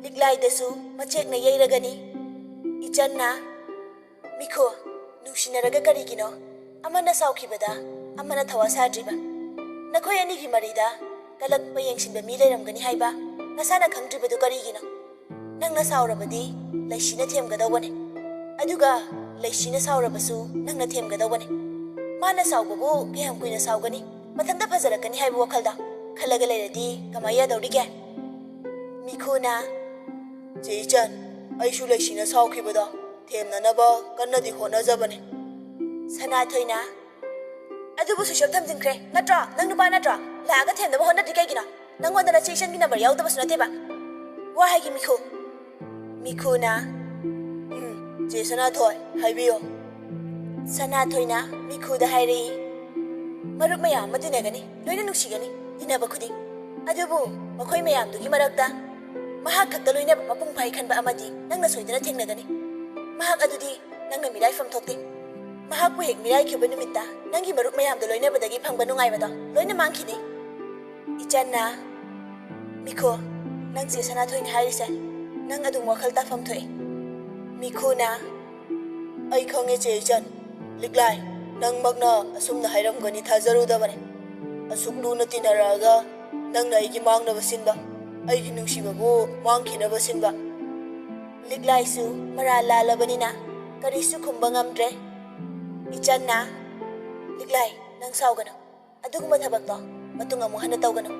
ꯂꯤꯛꯂꯥꯏꯗꯁꯨ ꯃꯆꯦꯛꯅ ꯌꯩꯔꯒꯅꯤ꯫ ꯏꯆꯟꯅ, "ꯃꯤꯈꯨ, ꯅꯨꯡꯁꯤꯅꯔꯒ ꯀꯔꯤꯒꯤꯅꯣ ꯑꯃꯅ ꯁꯥꯎꯈꯤꯕꯗ ꯑꯃꯅ ꯊꯋꯥ ꯁꯥꯗ꯭ꯔꯤꯕ? ꯅꯈꯣꯏ ꯑꯅꯤꯒꯤ ꯃꯔꯤꯗ ꯀꯂꯛꯄ ꯌꯦꯡꯁꯤꯟꯕ ꯃꯤ ꯂꯩꯔꯝꯒꯅꯤ ꯍꯥꯏꯕ ꯅꯁꯥꯅ ꯈꯪꯗ꯭ꯔꯤꯕꯗꯨ ꯀꯔꯤꯒꯤꯅꯣ? ꯅꯪꯅ ꯁꯥꯎꯔꯕꯗꯤ ꯂꯩꯁꯤꯅ ꯊꯦꯝꯒꯗꯧꯕꯅꯦ꯫ ꯑꯗꯨꯒ ꯂꯩꯁꯤꯅ ꯁꯥꯎꯔꯕꯁꯨ ꯅꯪꯅ ꯊꯦꯝꯒꯗꯧꯕꯅꯦ꯫ ꯃꯥꯅ ꯁꯥꯎꯕꯕꯨ ꯀꯌꯥꯝ ꯀꯨꯏꯅ ꯁꯥꯎꯒꯅꯤ? ꯃꯊꯟꯇ ꯐꯖꯔꯛꯀꯅꯤ ꯍꯥꯏꯕ ꯋꯥꯈꯜꯗ ꯈꯜꯂꯒ ꯂꯩꯔꯗꯤ ꯀꯃꯥꯏ ꯌꯥꯗꯧꯔꯤꯒꯦ?" ꯃꯤꯈꯨꯅ, "ꯆꯦ ꯏꯆꯟ, ꯑꯩꯁꯨ ꯂꯩꯁꯤꯅ ꯁꯥꯎꯈꯤꯕꯗꯣ ꯊꯦꯝꯅꯅꯕ ꯀꯟꯅꯗꯤ ꯍꯣꯠꯅꯖꯕꯅꯦ꯫" ꯁꯅꯥꯊꯣꯏꯅ, "ꯑꯗꯨꯕꯨ ꯁ꯭ꯋꯤꯆ ꯑꯣꯐ ꯊꯝꯖꯤꯟꯈ꯭ꯔꯦ ꯅꯠꯇ꯭ꯔꯣ? ꯅꯪ ꯅꯨꯄꯥ ꯅꯠꯇ꯭ꯔꯣ? ꯂꯥꯛꯑꯒ ꯊꯦꯝꯅꯕ ꯍꯣꯠꯅꯗ꯭ꯔꯤ ꯀꯩꯒꯤꯅꯣ? ꯅꯪꯉꯣꯟꯗ ꯅꯆꯦ ꯏꯆꯟꯒꯤ ꯅꯝꯕꯔ ꯌꯥꯎꯗꯕꯁꯨ ꯅꯠꯇꯦꯕ꯫ ꯋꯥ ꯍꯥꯏꯒꯦ ꯃꯤꯈꯨ꯫" ꯃꯤꯈꯨꯅ, "ꯎꯝ, ꯆꯦ ꯁꯅꯥꯊꯣꯏ, ꯍꯥꯏꯕꯤꯌꯣ꯫" ꯁꯅꯥꯊꯣꯏꯅ ꯃꯤꯈꯨꯗ ꯍꯥꯏꯔꯛꯏ, "ꯃꯔꯨꯞ ꯃꯌꯥꯝ ꯑꯃ ꯇꯤꯟꯅꯒꯅꯤ, ꯂꯣꯏꯅ ꯅꯨꯡꯁꯤꯒꯅꯤ, ꯇꯤꯟꯅꯕ ꯈꯨꯗꯤꯡ꯫ ꯑꯗꯨꯕꯨ ꯃꯈꯣꯏ ꯃꯌꯥꯝꯗꯨꯒꯤ ꯃꯔꯛꯇ ꯃꯍꯥꯛ ꯈꯛꯇ ꯂꯣꯏꯅꯕ ꯃꯄꯨꯡ ꯐꯥꯏ ꯈꯟꯕ ꯑꯃꯗꯤ ꯅꯪꯅ ꯁꯣꯏꯗꯅ ꯊꯦꯡꯅꯒꯅꯤ꯫ ꯃꯍꯥꯛ ꯑꯗꯨꯗꯤ ꯅꯪꯅ ꯃꯤꯔꯥꯏꯐꯝ ꯊꯣꯛꯇꯦ꯫ ꯃꯍꯥꯛꯄꯨ ꯍꯦꯛ ꯃꯤꯔꯥꯏꯈꯤꯕ ꯅꯨꯃꯤꯠꯇ ꯅꯪꯒꯤ ꯃꯔꯨꯞ ꯃꯌꯥꯝꯗꯣ ꯂꯣꯏꯅꯕꯗꯒꯤ ꯐꯪꯕ ꯅꯨꯡꯉꯥꯏꯕꯗꯣ ꯂꯣꯏꯅ ꯃꯥꯡꯈꯤꯅꯤ꯫" ꯏꯆꯟꯅ, "ꯃꯤꯈꯨ, ꯅꯪ ꯆꯦ ꯁꯅꯥꯊꯣꯏꯅ ꯍꯥꯏꯔꯤꯁꯦ ꯅꯪ ꯑꯗꯨꯝ ꯋꯥꯈꯜ ꯇꯥꯐꯝ ꯊꯣꯛꯏ꯫ ꯃꯤꯈꯨꯅ, "ꯑꯩ ꯈꯪꯉꯦ, ꯆꯦ ꯏꯆꯟ꯫ ꯂꯤꯛꯂꯥꯏ, ꯅꯪꯃꯛꯅ ꯑꯁꯨꯝꯅ ꯍꯥꯏꯔꯝꯒꯅꯤ ꯊꯥꯖꯔꯨꯗꯕꯅꯦ꯫ ꯑꯁꯨꯛ ꯂꯨꯅ ꯇꯤꯟꯅꯔꯛꯑꯒ ꯅꯪꯅ ꯑꯩꯒꯤ ꯃꯥꯡꯅꯕ ꯁꯤꯟꯕ, ꯑꯩꯒꯤ ꯅꯨꯡꯁꯤꯕꯕꯨ ꯃꯥꯡꯈꯤꯅꯕ ꯁꯤꯟꯕ꯫" ꯂꯤꯛꯂꯥꯏꯁꯨ ꯃꯔꯥꯜ ꯂꯥꯜꯂꯕꯅꯤꯅ ꯀꯔꯤꯁꯨ ꯈꯨꯝꯕ ꯉꯝꯗ꯭ꯔꯦ꯫ ꯏꯆꯟꯅ, "ꯂꯤꯛꯂꯥꯏ, ꯅꯪ ꯁꯥꯎꯒꯅꯨ꯫ ꯑꯗꯨꯒꯨꯝꯕ ꯊꯕꯛꯇꯣ ꯃꯇꯨꯡ ꯑꯃꯨꯛ ꯍꯟꯅ ꯇꯧꯒꯅꯨ꯫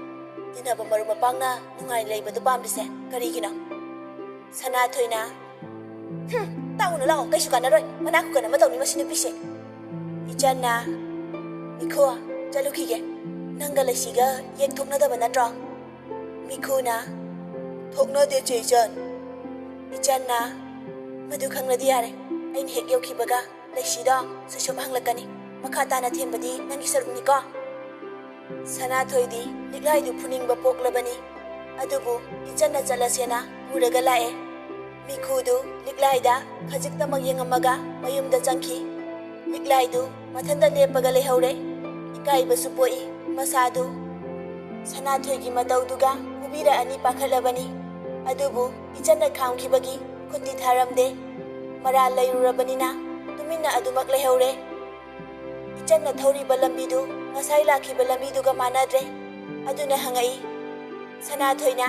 ꯇꯤꯟꯅꯕ ꯃꯔꯨꯞ ꯃꯄꯥꯡꯅ ꯅꯨꯡꯉꯥꯏꯅ ꯂꯩꯕꯗꯨ ꯄꯥꯝꯂꯤꯁꯦ ꯀꯔꯤꯒꯤꯅꯣ?" ꯁꯅꯥꯊꯣꯏꯅ, "ꯍꯨꯝ, ꯇꯥꯛꯎꯅꯨ ꯂꯥꯛꯑꯣ, ꯀꯩꯁꯨ ꯀꯥꯟꯅꯔꯣꯏ꯫ ꯃꯅꯥ ꯈꯨꯀꯟ ꯑꯃ ꯇꯧꯅꯤ ꯃꯁꯤ ꯅꯨꯄꯤꯁꯦ꯫" ꯏꯆꯟꯅ, "ꯃꯤꯈꯨ, ꯆꯠꯂꯨꯈꯤꯒꯦ꯫ ꯅꯪꯒ ꯂꯩꯁꯤꯒ ꯌꯦꯛ ꯊꯣꯛꯅꯗꯕ ꯅꯠꯇ꯭ꯔꯣ?" ꯃꯤꯈꯨꯅ, "ꯊꯣꯛꯅꯗꯦ, ꯆꯦ ꯏꯆꯟ꯫" ꯏꯆꯟꯅ, "ꯃꯗꯨ ꯈꯪꯂꯗꯤ ꯌꯥꯔꯦ꯫ ꯑꯩꯅ ꯍꯦꯛ ꯌꯧꯈꯤꯕꯒ ꯂꯩꯁꯤꯗꯣ ꯁꯨꯏꯁꯣꯝ ꯍꯪꯂꯛꯀꯅꯤ꯫ ꯃꯈꯥ ꯇꯥꯅ ꯊꯦꯝꯕꯗꯤ ꯅꯪꯒꯤ ꯁꯔꯨꯛꯅꯤꯀꯣ꯫" ꯁꯅꯥꯊꯣꯏꯗꯤ ꯂꯤꯛꯂꯥꯏꯗꯨ ꯐꯨꯅꯤꯡꯕ ꯄꯣꯛꯂꯕꯅꯤ꯫ ꯑꯗꯨꯕꯨ ꯏꯆꯟꯅ ꯆꯠꯂꯁꯦꯅ ꯄꯨꯔꯒ ꯂꯥꯛꯑꯦ꯫ ꯃꯤꯈꯨꯗꯨ ꯂꯤꯛꯂꯥꯏꯗ ꯈꯖꯤꯛꯇꯃꯛ ꯌꯦꯡꯉꯝꯃꯒ ꯃꯌꯨꯝꯗ ꯆꯪꯈꯤ꯫ ꯂꯤꯛꯂꯥꯏꯗꯨ ꯃꯊꯟꯇ ꯂꯦꯞꯄꯒ ꯂꯩꯍꯧꯔꯦ꯫ ꯏꯀꯥꯏꯕꯁꯨ ꯄꯣꯛꯏ ꯃꯁꯥꯗꯨ꯫ ꯁꯅꯥꯊꯣꯏꯒꯤ ꯃꯇꯧꯗꯨꯒ ꯐꯨꯕꯤꯔꯛꯑꯅꯤ ꯄꯥꯈꯠꯂꯕꯅꯤ꯫ ꯑꯗꯨꯕꯨ ꯏꯆꯟꯅ ꯈꯥꯝꯈꯤꯕꯒꯤ ꯈꯨꯠꯇꯤ ꯊꯥꯔꯝꯗꯦ꯫ ꯃꯔꯥꯜ ꯂꯩꯔꯨꯔꯕꯅꯤꯅ ꯇꯨꯃꯤꯟꯅ ꯑꯗꯨꯃꯛ ꯂꯩꯍꯧꯔꯦ꯫ ꯏꯆꯟꯅ ꯊꯧꯔꯤꯕ ꯂꯝꯕꯤꯗꯨ ꯉꯁꯥꯏ ꯂꯥꯛꯈꯤꯕ ꯂꯝꯕꯤꯗꯨꯒ ꯃꯥꯟꯅꯗ꯭ꯔꯦ꯫ ꯑꯗꯨꯅ ꯍꯪꯉꯛꯏ, "ꯁꯅꯥꯊꯣꯏꯅ,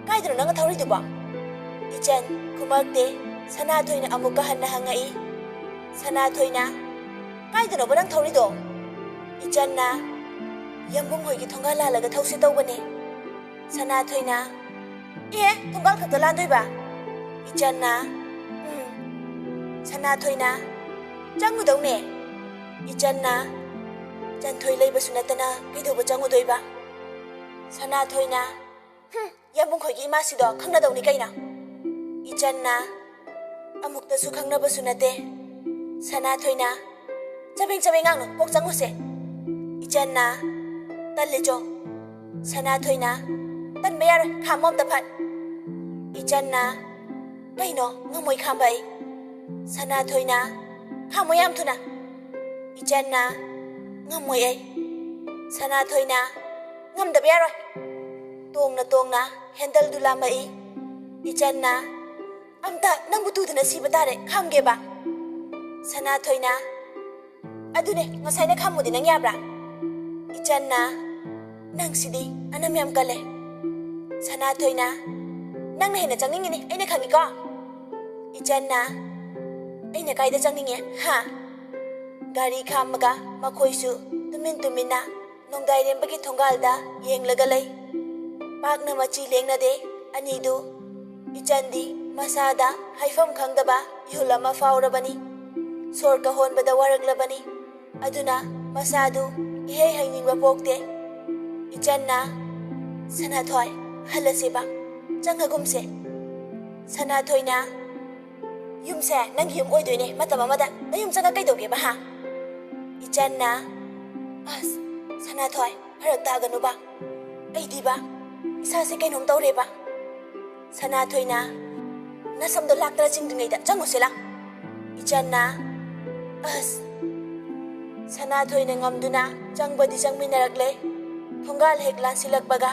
ꯀꯥꯏꯗꯅꯣ ꯅꯪꯅ ꯊꯧꯔꯤꯗꯨꯕꯣ?" ꯏꯆꯟ ꯈꯨꯃꯛꯇꯦ꯫ ꯁꯅꯥꯊꯣꯏꯅ ꯑꯃꯨꯛꯀ ꯍꯟꯅ ꯍꯪꯉꯛꯏ, "ꯁꯅꯥꯊꯣꯏꯅ, ꯀꯥꯏꯗꯅꯣꯕ ꯅꯪ ꯊꯧꯔꯤꯗꯣ?" ꯏꯆꯟꯅ, "ꯌꯥꯝꯕꯨꯡ ꯍꯣꯏꯒꯤ ꯊꯣꯡꯒꯥꯜ ꯂꯥꯜꯂꯒ ꯊꯧꯁꯤ ꯇꯧꯕꯅꯦ꯫" ꯁꯅꯥꯊꯣꯏꯅ, "ꯑꯦ, ꯊꯣꯡꯒꯥꯜ ꯈꯛꯇ ꯂꯥꯟꯗꯣꯏꯕ?" ꯏꯆꯟꯅ, "ꯎꯝ꯫" ꯁꯅꯥꯊꯣꯏꯅ, "ꯆꯪꯉꯨꯗꯧꯅꯦ꯫" ꯏꯆꯟꯅ, "ꯆꯟꯊꯣꯏ ꯂꯩꯕꯁꯨ ꯅꯠꯇꯅ ꯀꯩꯗꯧꯕ ꯆꯪꯉꯨꯗꯣꯏꯕ?" ꯁꯅꯥꯊꯣꯏꯅ, "ꯍꯨꯝ, ꯌꯥꯝꯕꯨꯡ ꯈꯣꯏꯒꯤ ꯏꯃꯥꯁꯤꯗꯣ ꯈꯪꯅꯗꯧꯅꯤ ꯀꯩꯅꯣ꯫" ꯏꯆꯟꯅ, "ꯑꯃꯨꯛꯇꯁꯨ ꯈꯪꯅꯕꯁꯨ ꯅꯠꯇꯦ꯫" ꯁꯅꯥꯊꯣꯏꯅ, "ꯆꯕꯦꯡ ꯆꯕꯦꯡ ꯉꯥꯡꯅꯨ, ꯀꯣꯛ ꯆꯪꯉꯨꯁꯦ꯫" ꯏꯆꯟꯅ, "ꯇꯜꯂꯦ ꯆꯣ꯫" ꯁꯅꯥꯊꯣꯏꯅ, "ꯇꯟꯕ ꯌꯥꯔꯣꯏ, ꯈꯥꯝꯃꯣ ꯑꯝꯇ ꯐꯠ꯫" ꯏꯆꯟꯅ, "ꯀꯩꯅꯣ ꯉꯝꯃꯣꯏ ꯈꯥꯝꯕ ꯑꯩ?" ꯁꯅꯥꯊꯣꯏꯅ, "ꯈꯥꯝꯃꯣ ꯌꯥꯝ ꯊꯨꯅ꯫" ꯏꯆꯟꯅ, "ꯉꯝꯃꯣꯏ ꯑꯩ꯫" ꯁꯅꯥꯊꯣꯏꯅ, "ꯉꯝꯗꯕ ꯌꯥꯔꯣꯏ꯫" ꯇꯣꯡꯅ ꯇꯣꯡꯅ ꯍꯦꯟꯗꯜꯗꯨ ꯂꯥꯝꯃꯛꯏ꯫ ꯏꯆꯟꯅ, "ꯑꯝꯇ ꯅꯪꯕꯨ ꯇꯨꯗꯅ ꯁꯤꯕ ꯇꯥꯔꯦ, ꯈꯥꯝꯒꯦꯕ?" ꯁꯅꯥꯊꯣꯏꯅ, "ꯑꯗꯨꯅꯦ, ꯉꯁꯥꯏꯅ ꯈꯥꯝꯃꯨꯗꯤ ꯅꯪ ꯌꯥꯕ꯭ꯔꯥ?" ꯏꯆꯟꯅ, "ꯅꯪꯁꯤꯗꯤ ꯑꯅꯝ ꯌꯥꯝ ꯀꯜꯂꯦ꯫" ꯁꯅꯥꯊꯣꯏꯅ, "ꯅꯪꯅ ꯍꯦꯟꯅ ꯆꯪꯅꯤꯡꯉꯤꯅꯤ, ꯑꯩꯅ ꯈꯪꯉꯤꯀꯣ꯫" ꯏꯆꯟꯅ, "ꯑꯩꯅ ꯀꯥꯏꯗ ꯆꯪꯅꯤꯡꯉꯦ, ꯍꯥ?" ꯒꯥꯔꯤ ꯈꯥꯝꯃꯒ ꯃꯈꯣꯏꯁꯨ ꯇꯨꯃꯤꯟ ꯇꯨꯃꯤꯟꯅ ꯅꯣꯡꯗꯥꯏꯔꯦꯝꯕꯒꯤ ꯊꯣꯡꯒꯥꯜꯗ ꯌꯦꯡꯂꯒ ꯂꯩ꯫ ꯄꯥꯛꯅ ꯃꯆꯤ ꯂꯦꯡꯅꯗꯦ ꯑꯅꯤꯗꯨ꯫ ꯏꯆꯟꯗꯤ ꯃꯁꯥꯗ ꯍꯥꯏꯐꯝ ꯈꯪꯗꯕ ꯏꯍꯨꯜ ꯑꯃ ꯐꯥꯎꯔꯕꯅꯤ꯫ ꯁꯣꯔ ꯀꯍꯣꯟꯕꯗ ꯋꯥꯔꯛꯂꯕꯅꯤ꯫ ꯑꯗꯨꯅ ꯃꯁꯥꯗꯨ ꯏꯍꯩ ꯍꯩꯅꯤꯡꯕ ꯄꯣꯛꯇꯦ꯫ ꯏꯆꯟꯅ, "ꯁꯅꯥꯊꯣꯏ, ꯍꯜꯂꯁꯦꯕ, ꯆꯪꯉꯒꯨꯝꯁꯦ꯫" ꯁꯅꯥꯊꯣꯏꯅ, "ꯌꯨꯝꯁꯦ ꯅꯪꯒꯤ ꯌꯨꯝ ꯑꯣꯏꯗꯣꯏꯅꯦ, ꯃꯇꯝ ꯑꯃꯗ ꯅꯌꯨꯝ ꯆꯪꯉ ꯀꯩꯗꯧꯒꯦꯕ, ꯍꯥ?" ꯏꯆꯟꯅ, "ꯑꯁ, ꯁꯅꯥꯊꯣꯏ, ꯐꯔꯛ ꯇꯥꯒꯅꯨꯕ꯫ ꯑꯩꯗꯤꯕ, ꯏꯁꯥꯁꯦ ꯀꯩꯅꯣꯝ ꯇꯧꯔꯦꯕ꯫" ꯁꯅꯥꯊꯣꯏꯅ, "ꯅꯁꯝꯗꯣ ꯂꯥꯛꯇꯔ ꯆꯤꯡꯗ꯭ꯔꯤꯉꯩꯗ ꯆꯪꯉꯨꯁꯦ ꯂꯥꯎ꯫" ꯏꯆꯟꯅ, "ꯑꯁ꯫" ꯁꯅꯥꯊꯣꯏꯅ ꯉꯝꯗꯨꯅ ꯆꯪꯕꯗꯤ ꯆꯪꯃꯤꯟꯅꯔꯛꯂꯦ꯫ ꯊꯣꯡꯒꯥꯜ ꯍꯦꯛ ꯂꯥꯟꯁꯤꯜꯂꯛꯄꯒ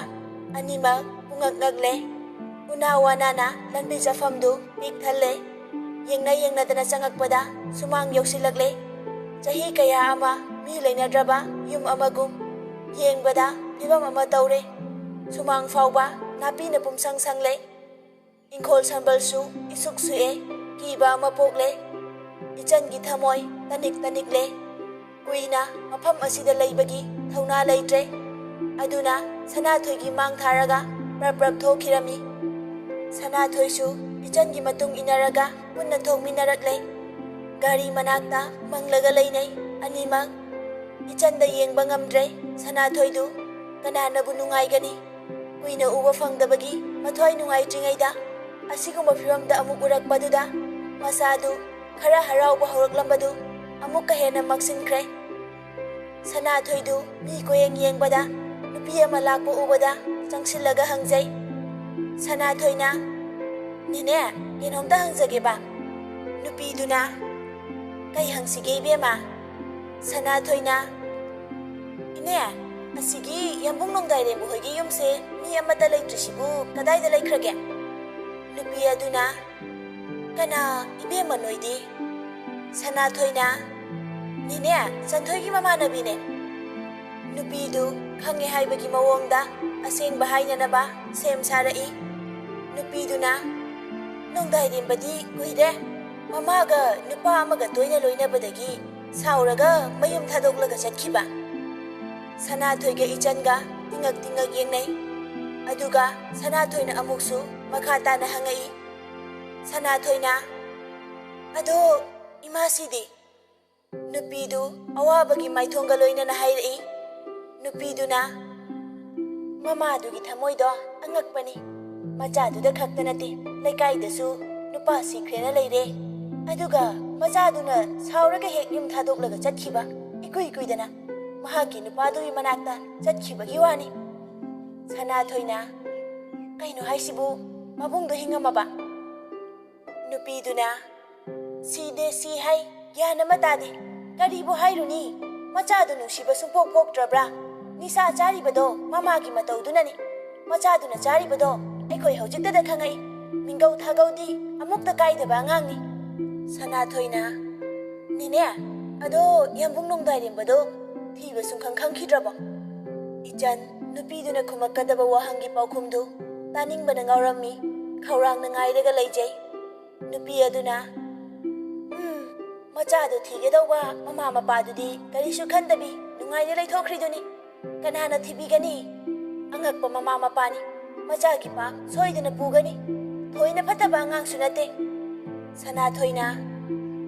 ꯑꯅꯤꯃꯛ ꯄꯨꯡꯉꯛ ꯉꯛꯂꯦ꯫ ꯎꯅꯥ ꯋꯥꯅꯥꯅ ꯂꯝꯕꯤ ꯆꯠꯐꯝꯗꯨ ꯄꯤꯛ ꯊꯜꯂꯦ꯫ ꯌꯦꯡꯅ ꯌꯦꯡꯅꯗꯅ ꯆꯪꯉꯛꯄꯗ ꯁꯨꯃꯥꯡ ꯌꯧꯁꯤꯜꯂꯛꯂꯦ꯫ ꯆꯍꯤ ꯀꯌꯥ ꯑꯃ ꯃꯤ ꯂꯩꯅꯗ꯭ꯔꯕ ꯌꯨꯝ ꯑꯃꯒꯨꯝ꯫ ꯌꯦꯡꯕꯗ ꯐꯤꯕꯝ ꯑꯃ ꯇꯧꯔꯦ꯫ ꯁꯨꯃꯥꯡ ꯐꯥꯎꯕ ꯅꯥꯄꯤꯅ ꯄꯨꯝꯁꯪ ꯁꯪꯂꯦ꯫ ꯏꯪꯈꯣꯜ ꯁꯝꯕꯜꯁꯨ ꯏꯁꯨꯛ ꯁꯨꯛꯑꯦ, ꯀꯤꯕ ꯑꯃ ꯄꯣꯛꯂꯦ꯫ ꯏꯆꯟꯒꯤ ꯊꯃꯣꯏ ꯇꯅꯤꯛ ꯇꯅꯤꯛꯂꯦ꯫ ꯀꯨꯏꯅ ꯃꯐꯝ ꯑꯁꯤꯗ ꯂꯩꯕꯒꯤ ꯊꯧꯅꯥ ꯂꯩꯇ꯭ꯔꯦ꯫ ꯑꯗꯨꯅ ꯁꯅꯥꯊꯣꯏꯒꯤ ꯃꯥꯡ ꯊꯥꯔꯒ ꯄ꯭ꯔꯞ ꯄ꯭ꯔꯞ ꯊꯣꯛꯈꯤꯔꯝꯃꯤ꯫ ꯁꯅꯥꯊꯣꯏꯁꯨ ꯏꯆꯟꯒꯤ ꯃꯇꯨꯡ ꯏꯟꯅꯔꯒ ꯄꯨꯟꯅ ꯊꯣꯛꯃꯤꯟꯅꯔꯛꯂꯦ꯫ ꯒꯥꯔꯤ ꯃꯅꯥꯛꯇ ꯃꯪꯂꯒ ꯂꯩꯅꯩ ꯑꯅꯤꯃꯛ꯫ ꯏꯆꯟꯗ ꯌꯦꯡꯕ ꯉꯝꯗ꯭ꯔꯦ ꯁꯅꯥꯊꯣꯏꯗꯨ꯫ ꯀꯅꯥꯅꯕꯨ ꯅꯨꯡꯉꯥꯏꯒꯅꯤ? ꯀꯨꯏꯅ ꯎꯕ ꯐꯪꯗꯕꯒꯤ ꯃꯊ꯭ꯋꯥꯏ ꯅꯨꯡꯉꯥꯏꯇ꯭ꯔꯤꯉꯩꯗ ꯑꯁꯤꯒꯨꯝꯕ ꯐꯤꯚꯝꯗ ꯑꯃꯨꯛ ꯎꯔꯛꯄꯗꯨꯗ ꯃꯁꯥꯗꯨ ꯈꯔ ꯍꯔꯥꯎꯕ ꯍꯧꯔꯛꯂꯝꯕꯗꯨ ꯑꯃꯨꯛꯀ ꯍꯦꯟꯅ ꯃꯛꯁꯤꯟꯈ꯭ꯔꯦ꯫ ꯁꯅꯥꯊꯣꯏꯗꯨ ꯃꯤ ꯀꯣꯌꯦꯡ ꯌꯦꯡꯕꯗ ꯅꯨꯄꯤ ꯑꯃ ꯂꯥꯛꯄ ꯎꯕꯗ ꯆꯪꯁꯤꯜꯂꯒ ꯍꯪꯖꯩ꯫ ꯁꯅꯥꯊꯣꯏꯅ, "ꯅꯦꯅꯦ, ꯀꯩꯅꯣꯝꯇ ꯍꯪꯖꯒꯦꯕ꯫" ꯅꯨꯄꯤꯗꯨꯅ, "ꯀꯩ ꯍꯪꯁꯤꯒꯦ ꯏꯕꯦꯝꯃ?" ꯁꯅꯥꯊꯣꯏꯅ, "ꯏꯅꯦ, ꯑꯁꯤꯒꯤ ꯌꯥꯝꯕꯨꯡ ꯅꯣꯡꯗꯥꯏꯔꯦꯝꯕ ꯍꯣꯏꯒꯤ ꯌꯨꯝꯁꯦ ꯃꯤ ꯑꯃꯠꯇ ꯂꯩꯇ꯭ꯔꯤꯁꯤꯕꯨ ꯀꯗꯥꯏꯗ ꯂꯩꯈ꯭ꯔꯒꯦ?" ꯅꯨꯄꯤ ꯑꯗꯨꯅ, "ꯀꯅꯥ ꯏꯕꯦꯝꯃ ꯅꯣꯏꯗꯤ?" ꯁꯅꯥꯊꯣꯏꯅ, "ꯅꯦꯅꯦ, ꯆꯟꯊꯣꯏꯒꯤ ꯃꯃꯥꯟꯅꯕꯤꯅꯦ꯫" ꯅꯨꯄꯤꯗꯨ ꯈꯪꯉꯦ ꯍꯥꯏꯕꯒꯤ ꯃꯑꯣꯡꯗ ꯑꯁꯦꯡꯕ ꯍꯥꯏꯅꯅꯕ ꯁꯦꯝ ꯁꯥꯔꯛꯏ꯫ ꯅꯨꯄꯤꯗꯨꯅ, "ꯅꯣꯡꯗꯥꯏꯔꯦꯝꯕꯗꯤ ꯀꯨꯏꯔꯦ꯫ ꯃꯃꯥꯒ ꯅꯨꯄꯥ ꯑꯃꯒ ꯇꯣꯏꯅ ꯂꯣꯏꯅꯕꯗꯒꯤ ꯁꯥꯎꯔꯒ ꯃꯌꯨꯝ ꯊꯥꯗꯣꯛꯂꯒ ꯆꯠꯈꯤꯕ꯫" ꯁꯅꯥꯊꯣꯏꯒ ꯏꯆꯟꯒ ꯇꯤꯉꯛ ꯇꯤꯉꯛ ꯌꯦꯡꯅꯩ꯫ ꯑꯗꯨꯒ ꯁꯅꯥꯊꯣꯏꯅ ꯑꯃꯨꯛꯁꯨ ꯃꯈꯥ ꯇꯥꯅ ꯍꯪꯉꯛꯏ꯫ ꯁꯅꯥꯊꯣꯏꯅ, "ꯑꯗꯣ ꯏꯃꯥꯁꯤꯗꯤ?" ꯅꯨꯄꯤꯗꯨ ꯑꯋꯥꯕꯒꯤ ꯃꯥꯏꯊꯣꯡꯒ ꯂꯣꯏꯅꯅ ꯍꯥꯏꯔꯛꯏ꯫ ꯅꯨꯄꯤꯗꯨꯅ, "ꯃꯃꯥꯗꯨꯒꯤ ꯊꯃꯣꯏꯗꯣ ꯑꯉꯛꯄꯅꯤ꯫ ꯃꯆꯥꯗꯨꯗ ꯈꯛꯇ ꯅꯠꯇꯦ, ꯂꯩꯀꯥꯏꯗꯁꯨ ꯅꯨꯄꯥ ꯁꯤꯈ꯭ꯔꯦꯅ ꯂꯩꯔꯦ꯫ ꯑꯗꯨꯒ ꯃꯆꯥꯗꯨꯅ ꯁꯥꯎꯔꯒ ꯍꯦꯛ ꯌꯨꯝ ꯊꯥꯗꯣꯛꯂꯒ ꯆꯠꯈꯤꯕ, ꯏꯀꯨꯏ ꯀꯨꯏꯗꯅ ꯃꯍꯥꯛꯀꯤ ꯅꯨꯄꯥꯗꯨꯒꯤ ꯃꯅꯥꯛꯇ ꯆꯠꯈꯤꯕꯒꯤ ꯋꯥꯅꯤ꯫" ꯁꯅꯥꯊꯣꯏꯅ, "ꯀꯩꯅꯣ ꯍꯥꯏꯁꯤꯕꯨ? ꯃꯕꯨꯡꯗꯣ ꯍꯤꯡꯉꯝꯃꯕ?" ꯅꯨꯄꯤꯗꯨꯅ, "ꯁꯤꯗꯦ ꯁꯤ ꯍꯥꯏ, ꯒ꯭ꯌꯥꯟ ꯑꯃ ꯇꯥꯗꯦ꯫ ꯀꯔꯤꯕꯨ ꯍꯥꯏꯔꯨꯅꯤ? ꯃꯆꯥꯗꯨ ꯅꯨꯡꯁꯤꯕ ꯁꯨꯡꯄꯣꯛ ꯄꯣꯛꯇ꯭ꯔꯕ꯭ꯔꯥ? ꯅꯤꯁꯥ ꯆꯥꯔꯤꯕꯗꯣ ꯃꯃꯥꯒꯤ ꯃꯇꯧꯗꯨꯅꯅꯤ꯫ ꯃꯆꯥꯗꯨꯅ ꯆꯥꯔꯤꯕꯗꯣ ꯑꯩꯈꯣꯏ ꯍꯧꯖꯤꯛꯇꯗ ꯈꯪꯉꯛꯏ꯫ ꯃꯤꯡꯒꯧ ꯊꯥꯒꯧꯗꯤ ꯑꯃꯨꯛꯇ ꯀꯥꯏꯗꯕ ꯑꯉꯥꯡꯅꯤ꯫" ꯁꯅꯥꯊꯣꯏꯅ, "ꯅꯦꯅꯦ, ꯑꯗꯣ ꯌꯥꯝꯕꯨꯡ ꯅꯣꯡꯗꯥꯏꯔꯦꯝꯕꯗꯣ ꯊꯤꯕ ꯁꯨꯡꯈꯪ ꯈꯪꯈꯤꯗ꯭ꯔꯕꯣ?" ꯏꯆꯟ, ꯅꯨꯄꯤꯗꯨꯅ ꯈꯨꯝꯃꯛꯀꯗꯕ ꯋꯥꯍꯪꯒꯤ ꯄꯥꯎꯈꯨꯝꯗꯨ ꯇꯥꯅꯤꯡꯕꯅ ꯉꯥꯎꯔꯝꯃꯤ꯫ ꯈꯧꯔꯥꯡꯅ ꯉꯥꯏꯔꯒ ꯂꯩꯖꯩ꯫ ꯅꯨꯄꯤ ꯑꯗꯨꯅ, "ꯎꯝ, ꯃꯆꯥꯗꯨ ꯊꯤꯒꯗꯧꯕ ꯃꯃꯥ ꯃꯄꯥꯗꯨꯗꯤ ꯀꯔꯤꯁꯨ ꯈꯟꯗꯕꯤ ꯅꯨꯡꯉꯥꯏꯅ ꯂꯩꯊꯣꯛꯈ꯭ꯔꯤꯗꯨꯅꯤ꯫ ꯀꯅꯥꯅ ꯊꯤꯕꯤꯒꯅꯤ? ꯑꯉꯛꯄ ꯃꯃꯥ ꯃꯄꯥꯅꯤ꯫ ꯃꯆꯥꯒꯤ ꯄꯥꯞ ꯁꯣꯏꯗꯅ ꯄꯨꯒꯅꯤ꯫ ꯊꯣꯏꯅ ꯐꯠꯇꯕ ꯑꯉꯥꯡꯁꯨ ꯅꯠꯇꯦ꯫" ꯁꯅꯥꯊꯣꯏꯅ,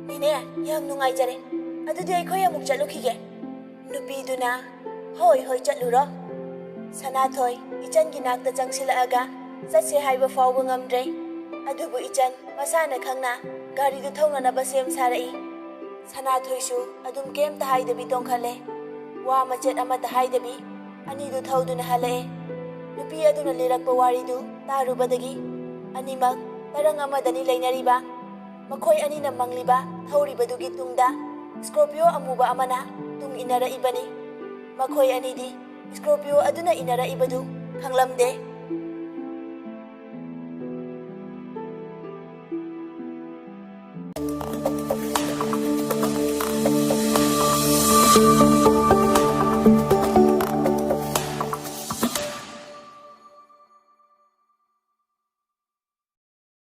"ꯅꯦꯅꯦ, ꯌꯥꯝ ꯅꯨꯡꯉꯥꯏꯖꯔꯦ꯫ ꯑꯗꯨꯗꯤ ꯑꯩꯈꯣꯏ ꯑꯃꯨꯛ ꯆꯠꯂꯨꯈꯤꯒꯦ꯫" ꯅꯨꯄꯤꯗꯨꯅ, "ꯍꯣꯏ, ꯍꯣꯏ, ꯆꯠꯂꯨꯔꯣ꯫" ꯁꯅꯥꯊꯣꯏ ꯏꯆꯟꯒꯤ ꯅꯥꯛꯇ ꯆꯪꯁꯤꯜꯂꯛꯑꯒ ꯆꯠꯁꯦ ꯍꯥꯏꯕ ꯐꯥꯎꯕ ꯉꯝꯗ꯭ꯔꯦ꯫ ꯑꯗꯨꯕꯨ ꯏꯆꯟ ꯃꯁꯥꯅ ꯈꯪꯅ ꯒꯥꯔꯤꯗꯨ ꯊꯧꯅꯅꯕ ꯁꯦꯝ ꯁꯥꯔꯛꯏ꯫ ꯁꯅꯥꯊꯣꯏꯁꯨ ꯑꯗꯨꯝ ꯀꯩꯝꯇ ꯍꯥꯏꯗꯕꯤ ꯇꯣꯡꯈꯠꯂꯦ꯫ ꯋꯥ ꯃꯆꯦꯠ ꯑꯃꯠꯇ ꯍꯥꯏꯗꯕꯤ ꯑꯅꯤꯗꯨ ꯊꯧꯗꯨꯅ ꯍꯜꯂꯛꯑꯦ꯫ ꯅꯨꯄꯤ ꯑꯗꯨꯅ ꯂꯤꯔꯛꯄ ꯋꯥꯔꯤꯗꯨ ꯇꯥꯔꯨꯕꯗꯒꯤ ꯑꯅꯤꯃꯛ ꯇꯔꯪ ꯑꯃꯗꯅꯤ ꯂꯩꯅꯔꯤꯕ꯫ ꯃꯈꯣꯏ ꯑꯅꯤꯅ ꯃꯪꯂꯤꯕ ꯊꯧꯔꯤꯕꯗꯨꯒꯤ ꯇꯨꯡꯗ ꯁ꯭ꯀꯣꯔꯄꯤꯌꯣ ꯑꯃꯨꯕ ꯑꯃꯅ ꯇꯨꯡ ꯏꯟꯅꯔꯛꯏꯕꯅꯤ꯫ ꯃꯈꯣꯏ ꯑꯅꯤꯗꯤ ꯁ꯭ꯀꯣꯔꯄꯤꯌꯣ ꯑꯗꯨꯅ ꯏꯟꯅꯔꯛꯏꯕꯗꯨ ꯈꯪꯂꯝꯗꯦ꯫